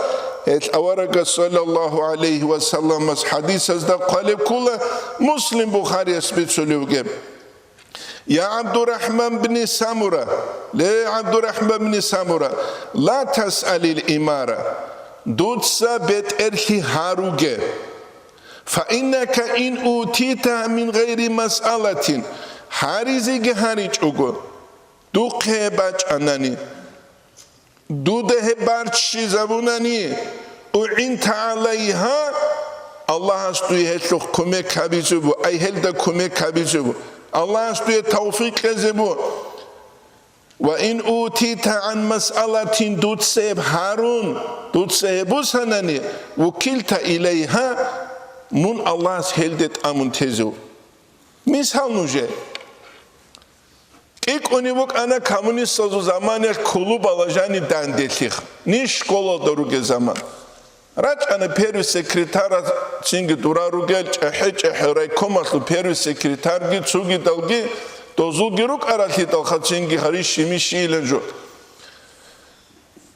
гьел аварагас саллаллагьу гӀалайгьи ва салламас хӀадисазда хъвалеб ккола, Муслим, Бухарияс бицулев вугеб. Я ГӀабдурахӀман бни Самура, ле ГӀабдурахӀман бни Самура, ла тасъалил имара, дуца бетӀерлъи гьаруге. Фаиннака ин утита мин гъайри масъалатин, гьаризеги гьаричӀого, духъе бачӀанани, дуда гьеб барччизабунани, угӀинта гӀалайгьа, Аллагьас дуе гьелъухъ кумек гьабизе буго, ай гьелда кумек гьабизе буго, Аллагьас дуе тавфикъ кьезе буго. Ва ин утита гӀан масъалатин, дуца гьеб гьарун, дуца гьеб бусанани, вукилта илайгьа, мун Аллагьас гьелде тӀамун тезе вуго. Мисал нужее. КӀикӀунеб букӀана коммунистазул заманаялъ клубала жаниб данделъи, ниж школалда ругел заман. РачӀана первый секретарь, цинги дура ругел, чӀехӀе-чӀехӀе райкомалъул первый секретарьги, цогидалги, дозулги рукӀаралъидалха, цинги гьарищи-мищийилан жо.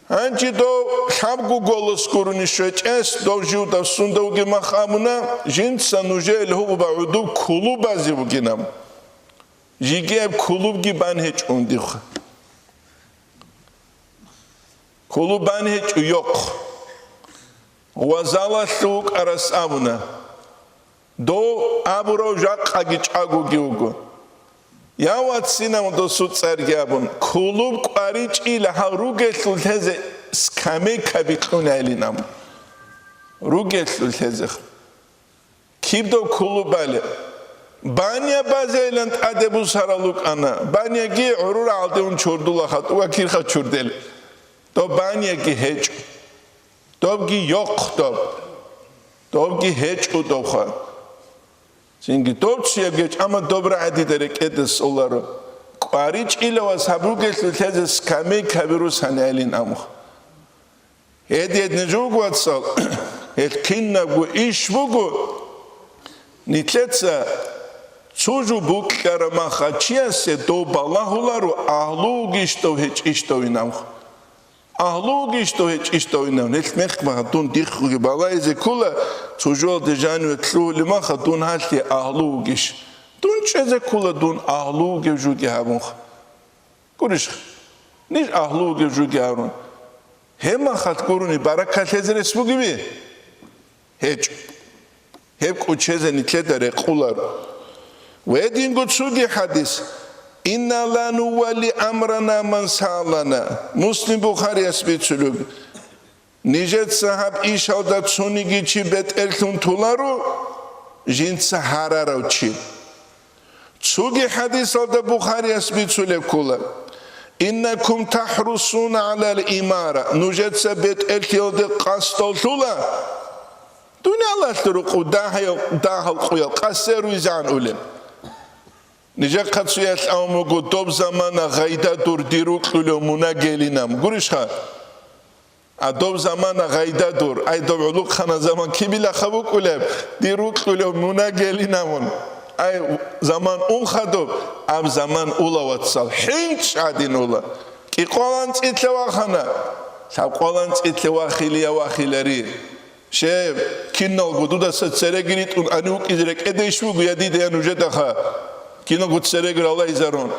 Гьанже дов лъабго голос гурони щвечӀес, дов живдав сундавги мах абуна, жинца нужее гьугьба гӀодоб клубазе бугинаб. Жеги гьеб клубги бан гьечӀо дихъ. Клуб бан гьечӀо йохъ. Ва залалъув вукӀарас абуна: «Дов абурав жакъаги чӀагоги вуго. Я вацинав, досул цӀарги абун, клуб кӀваричӀила гьал ругелъул лъезе скамейкаби кьунайлин абун». Ругелъул лъезе. Киб дов клуб балеб? Баня базейилан тӀаде бусарал рукӀана. Баняги гӀурура гьалде ун чордула хатӀуга кирха чурдел. Дов баняги гьечӀо. Добги йохъ доб. Добги гьечӀо добха. Цинги доб чияг гьечӀ, амма доб рагӀи дида рекӀеде соларо. КӀваричӀила ва сабругелъул лъезе скамейкаби русани гьелин амухъ. Гьедин нуж вуго, вацал, гьел кинабго иш буго, нилъеца цо жо букьараб маха чиясе дов балагьуларо, агьлу вугищ дов, гьечӀищ дов инавха. Агьлу вугищ дов, гьечӀищ дов инав. Нилъ мехмаха дун дихъуги балагьизе ккола, цо жоялде жаниве лъугьулеб маха дун гьалъие агьлу вугищ. Дун чӀезе ккола дун агьлу вугев жуги гьабунха. Гурищ, ниж агьлу вугев жуги гьарун. Гьеб махалъ гурони баракат лъезе рес бугеби? ГьечӀо. Гьеб кӀучезе нилъеда рекъоларо. Гьединго цоги хӀадис: «Инна ла нувалли амрана ман саалана». Муслим, Бухарияс бицулеб. Нижеца гьаб ишалда цониги чи бетӀерлъун толаро, жинца гьарарав чи. Цоги хӀадисалда Бухарияс бицулеб ккола: «Иннакум тахӀрусуна гӀалал имара», нужеца бетӀерлъиялде къасдалъула. Дуниялалъул рукъу дагьаял, дагьал къуял къасе руйзан улеб. Нижехъа цоял авун буго доб замана гъайда дур дир рукьулев мунагелинам. Гурищха? А доб замана гъайда дур, ай, доб гӀулухъана заман кибилаха букӀулеб, дир рукьулев мунагелинамун. Ай, заман унха доб, аб заман ула, вацал, хӀинчӀ гӀадин ула. КӀикъвалан цӀилъе вахана, лъабкъвалан цӀилъе вахилия вахилари. Щеб, киналго дудаса цереги ритӀун ани вукӀизе рекӀедейищ буго, я дида, я нужедаха? Киналго цереги ралайзарун.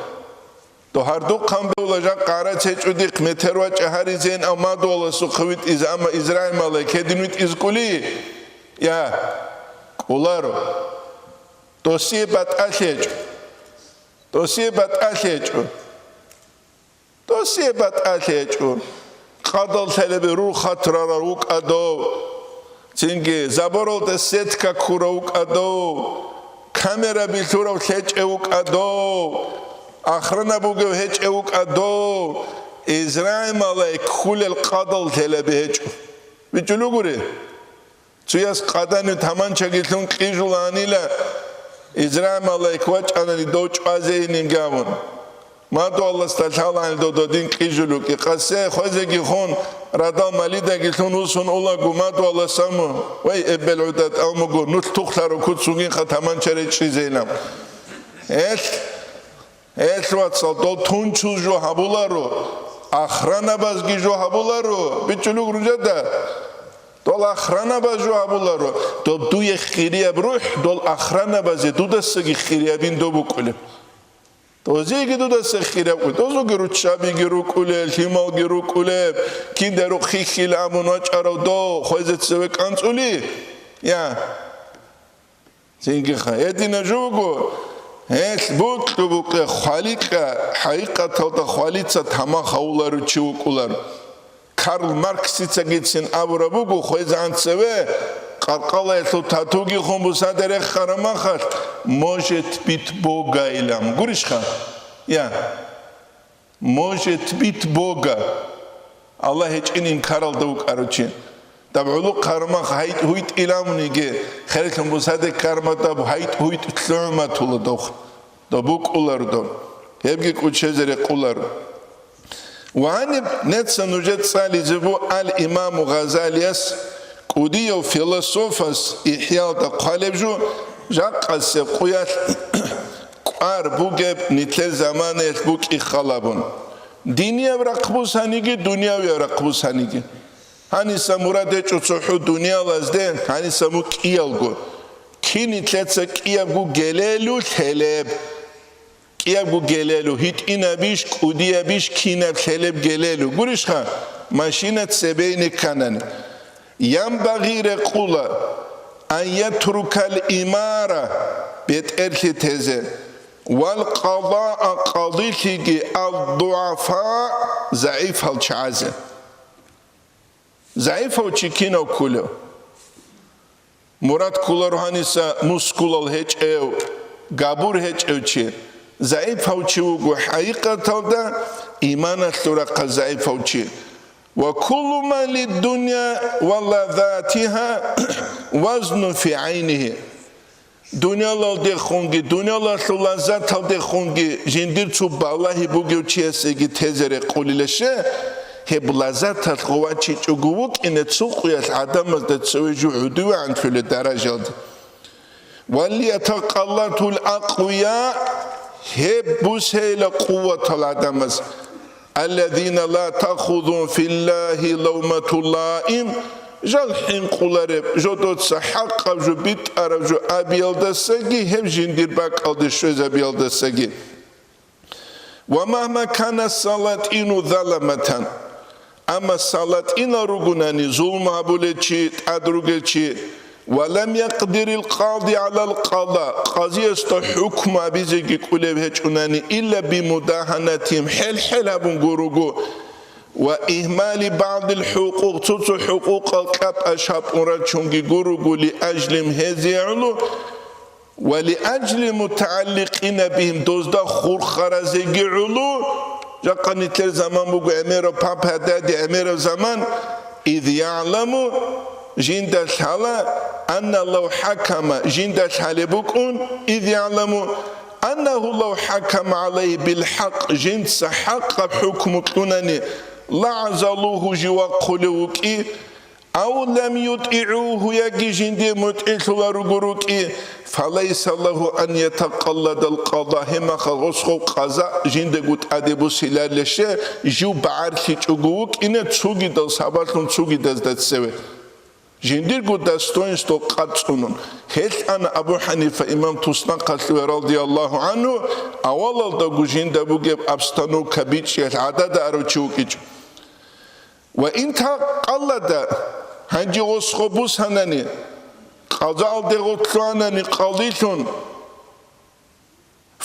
Дов гьардухъан бевла жакъа гӀарац гьечӀо дихъ метер вачӀа гьаризейин, амма мадугьаласухъе витӀизе, амма Израил малаик гьедин витӀизе кӀули? Я, кӀоларо. Досие батӀалъи гьечӀо. Досие батӀалъи гьечӀо. Досие батӀалъи гьечӀо. Къадал лъелеби рурхатрарал вукӀа дов. Цинги заборалда сетка ккурав вукӀа дов. Камера билъурав лъечӀев вукӀа дов. Охрана бугев гьечӀев вукӀа дов. Израил малаик кколел къадал лъелеби гьечӀо. ВичӀулугури? Цояс къаданив таманчаги лъун кьижулаанила, Израил малаик вачӀанани дов чӀвазейинин гавун. Мадугьаласда лъалаанил додо дин кьижулукӀи, къасе хвезеги хун, радал малидаги лъун усун улагу мадугьаласаму, вай, эбел гӀудат амугу, нулъ тухлъару куцугинха таманча речӀчӀизейилан. Элъ! Гьелъ, вацал, дол тунчул жо гьабуларо, ахранабазги жо гьабуларо, бичӀчӀулуг ружада. Дол ахранабаз жо гьабуларо, доб дуе хирияб рухӀ, дол ахранабазе дудасаги хириябин доб букӀулеб. Дозиеги дудаса хираб букӀулеб, дозулги руччабиги рукӀулел, лъималги рукӀулеб, кинда рухъ хихьил абун вачӀарав дов хвезе цеве кӀанцӀули? Я. Цинги ха, гьедина жо буго, гьелъ букьа-букьа хваликьа, хӀакъикъаталда хвалица тамах гьавуларев чи вукӀулар. Карл Марксицагицин абураб буго, хвезегӀан цеве къаркъалаялъул татуги хун бусаде рехараб махалъ, «Может быть, Бога» илан. Гурищха? Я. «Может быть, Бога». Аллагь гьечӀин инкаралда вукӀарав чи. Даб гӀулухъ гьармах гьайт-гьуйтӀилавниги, херлъун бусаде карматаб гьайт-гьуйтӀ лъугӀматула дов. Доб букӀулар доб. Гьебги кӀучезе рекъулар. Ва гьаниб неца нужер цӀализе бу ал-Имаму Гъазалияс, кӀудияв философас, ИхӀялда хъвалеб жо, жакъасеб къуялъ кӀвар бугеб нилъер заманаялъ букӀи халабун. Динияб рахъ бусаниги, дуниявияб рахъ бусаниги. Гьаниса мурад гьечӀо цохӀо дуниялазде, гьаниса мун кӀиялго. Кин нилъеца кӀиябго гелелу лъелеб? КӀиябго гелелу, гьитӀинабищ, кӀудиябищ, кинаб лъелеб гелелу. Гурищха, машина цебейни кканани. Янбагъи рекъула, ан ятрукал имара, бетӀерлъи тезе, вал къадаа, къадилъиги, ад-дугӀафа, загӀипал чагӀазе. ЗагӀипав чи кинав кколев? Мурад кколаро гьаниса мускулал гьечӀев, габур гьечӀев чи. ЗагӀипав чи вуго хӀакъикъаталда иманалъул рахъалъ загӀипав чи. Ва куллу ман лиддуня ва лазатиха вазнун фи гӀайнихи. Дуниялалдехунги, дуниялалъул лаззаталдехунги жиндир цо балагьи бугев чиясеги тезе рекъулила ще, гьеб лаззаталъ гъов вачичӀого вукӀине цо къуялъ гӀадамазда цеве жо гӀодовегӀан лъолеб даражалде. Валиятакъаллатул акъвия, гьеб бусейила къуватал гӀадамаз. Аллазина ла таъхузухум филлахи лавмату лаим, жал хӀинкъулареб, жодоца хӀакъаб жо битӀараб жо абиялдасаги, гьеб жиндир бакӀалде щвезабиялдасаги. Ва магьма кана салатӀину заламатан, амма салатӀинал ругунани зулму гьабулел чи, тӀад ругел чи, ва лам якъдирил къади гӀалал къада, къазиясда хӀукму абизеги кӀулеб гьечӀунани, илла бимудагьанатихим, хӀел-хӀел гьабун гуруго, ва игьмали багӀдил хӀукъукъ, цо-цо хӀукъукъал кьапӀаш гьабун рачунги гуруго, лиажлихим, гьезие гӀоло, ва лиажли мутагӀалликъина бихим, дозда хурхаразеги гӀоло. Жакъа нилъер заман буго гӀемераб, папа-дади гӀемераб заман, из ягӀламу, жинда лъала, анна лав хӀакама, жинда лъалеб букӀун, из ягӀламу, аннагьу лав хӀакама гӀалайгьи билхӀакъ, жинца хӀакъаб хӀукму кьунани, лагӀазалугьу, жив вахъулев вукӀи, ав лам ютӀигӀугьу, яги жинде мутӀигӀлъуларуго рукӀи, фалайса лагьу ан ятакъалладал къада, гьеб мехалъ гъосго къаза жиндаго тӀаде бусиларилаще, жив багӀарлъичӀого вукӀине цогидал сабаблъун цогидазда цеве. Жиндирго достоинство къацӀцӀунун. Гьелъ ана Абу ХӀанифа имам туснахъалъуве радияллагьу гӀангьу, авалалдаго жинда бугеб обстановка бичӀчӀиялъ гӀадада арав чи вукӀичӀо. Ва ин такъаллада, гьанже гъосго бусанани, къазаалде гъорлъуанани къалилъун,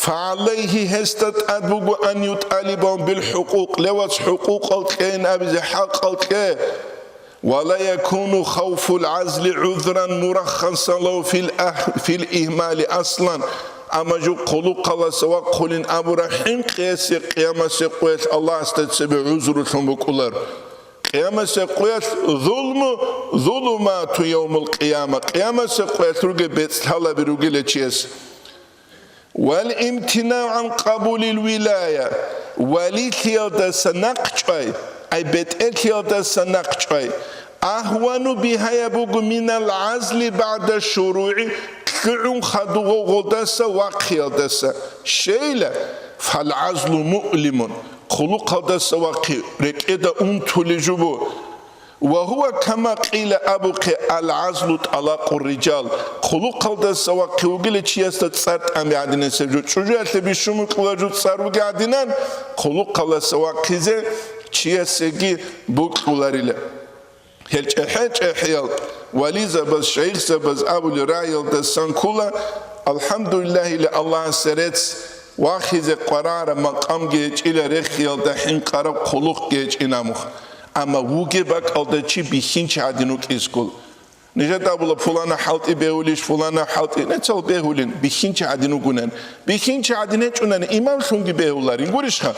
фагӀалайгьи, гьесда тӀад буго, ан ютӀалибагьум билхӀукъукъ, левац хӀукъукъал кьейин абизе, хӀакъал кье. Ва ла якуну хавфул гӀазли гӀузран мураххасан лагьу фил агь-, фил игьмали аслан. Амма жо хъулухъаласа вахъулин абураб хӀинкъиялъе къиямасеб къоялъ Аллагьасда цебе гӀузрулъун букӀулар. Къиямасеб къоялъ зулму, зулумату явмул къияма. Къиямасеб къоялъ ругеб бецӀлъалаби ругила чияс. Вал имтинау гӀан къабулил вилая, валилъиялдаса нахъчӀвай, ай бетӀерлъиялдаса нахъчӀвай, агьвану, бигьаяб буго, минал гӀазли багӀда шуругӀи, лъугӀун хадув гъолдаса вахъиялдаса. Щейла, «ФалгӀазлу муълимун», хъулухъалдаса вахъи рекӀеда унтулей жубу. «Ва гьува кама къила», абухъе, «алгӀазлу тӀалакъур рижал», хъулухъалдаса вахъи вугила чиясда цӀар тӀами гӀадинан, гьеб жо чӀужуялъе бищун букӀула жо цӀар буги гӀадинан, хъулухъалдаса вахъизе чиясеги букӀуларила. Гьел чӀехӀе-чӀехӀиял вализабаз, шайихзабаз абулел рагӀиялдасан ккола, алхӀамдулиллагьила, Аллагьасе рецц, вахизе къварараб макъамги гьечӀила, рехиялда хӀинкъараб хъулухъги гьечӀина мух. Амма вугеб бакӀалда чи бихьинчи гӀадин вукӀизе ккола. Нижеда абула, пулана хӀалтӀи бегьулищ, пулана хӀалтӀи, нецал бегьулин, бихьинчи гӀадин вугунан. Бихьинчи гӀадин гьечӀунани, имамлъунги бегьуларин, гурищха?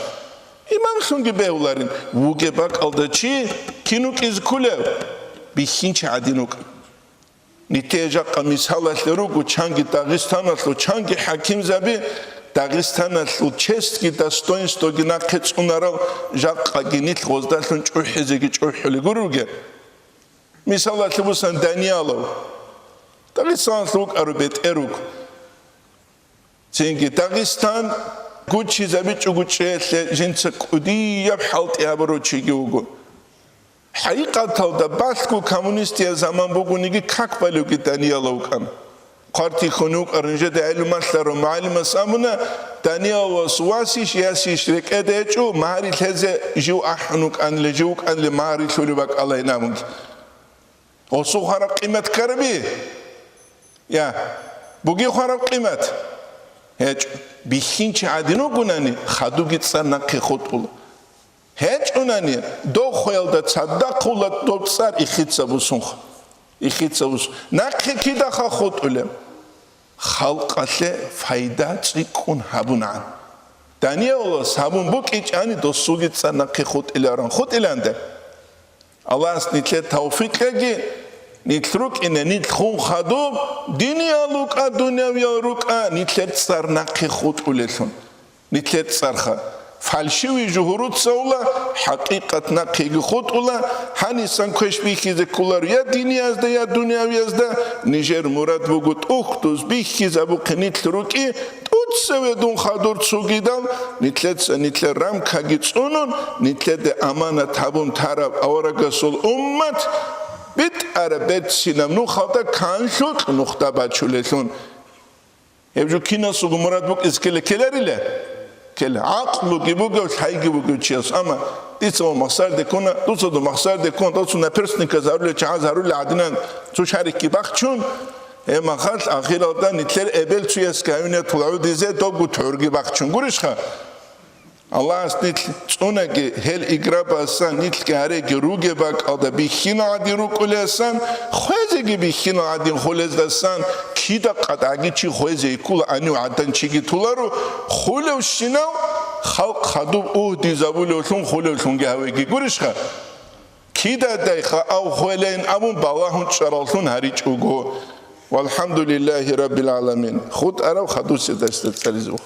Имамлъунги бегьуларин, вугеб бакӀалда чи кин вукӀизе кколев? Бихьинчи гӀадин вукӀа. Нилъее жакъа мисалалъе руго, чанги Дагъистаналъул, чанги хӀакимзаби Дагъистаналъул честги достоинствоги нахъе цӀунарал, жакъаги нилъ гъоздалъун чӀухӀизеги чӀухӀулел гурел ругел. Мисалалъе бусан Даниялов, Дагъистаналъ вукӀару бетӀер вуго. Цинги Дагъистан гуччизабичӀого чӀеялъе жинца кӀудияб хӀалтӀи гьабурав чиги вуго. ХӀакъикъаталда балъго коммунистиял заман бугониги, как балевги Даниялов вукӀана. Хъвартихьун вукӀарав, нижеда гӀелумалъарав мугӀалимас абуна, Данияловас васищ, ясищ рекӀеде гьечӀо, магьари лъезе жив ахӀун вукӀанила, жив вукӀанила магьари лъулеб бакӀалайин абунги. Гъосул хвараб къимат ккараби? Я, буги хвараб къимат? ГьечӀо. Бихьинчи гӀадин вугунани, хадубги цӀар нахъе хутӀула. ГьечӀунани, дов хвеялда цадахъ ула доб цӀар ихица бусунха. Ихица бусун. Нахъе кидаха хутӀулеб? Халкъалъе пайда цӀикӀкӀун гьабунагӀан. Даниялас гьабун букӀичӀани, досулги цӀар нахъе хутӀиларан. ХутӀиланде. Аллагьас нилъе тавфикъ кьеги, нилъ рукӀине, нилъ хун хадуб, диниял рукӀа, дунявиял рукӀа, нилъер цӀар нахъе хутӀулелъун. Нилъер цӀарха. Фальшивый жугьуруца ула, хӀакъикъат нахъеги хутӀула, гьанисан квеш бихьизе кколаро я диниязда, я дунявиязда, нижер мурад буго тӀухьдуз бихьизабухъе нилъ рукӀи, тӀуцеве дун хадур цугидал, нилъеца нилъер рамкаги цӀунун, нилъеде аманат гьабун тараб аварагасул уммат битӀараб берцинаб нухалда канлъукь нухда бачулелъун. Гьеб жо кинасулго мурад букӀизе ккела, ккеларила? Ккела. ГӀакълуги бугев, лъайги бугев чияс. Амма дица ва махсар декуна, дуца ду махсар декуна, дуца наперстниказарулел, чагӀазарулел гӀадинан цо шарикги бахчун, гьеб махалъ ахиралда нилъер эбел цуясги гьавинатул гӀодизе добгу тӀорги бахчун гурищха? Аллагьас нилъ цӀунаги, гьел играбасан нилъги гьареги ругеб бакӀалда бихьинал гӀадин рукӀулесан, хвезеги бихьинал гӀадин хулездасан, кида къатӀаги чи хвезе йиккула, гьанив гӀадан чиги туларо, хулевщинав халкъ хадуб угьдизабулевлъун хулевлъунги гьавеги гурищха? Кидадайха ав хвелейин абун балагьун чӀараллъун гьаричӀого. ВалхӀамдулиллагьи раббил гӀаламин. ХутӀарав хадусеб дарсда цӀализе вух.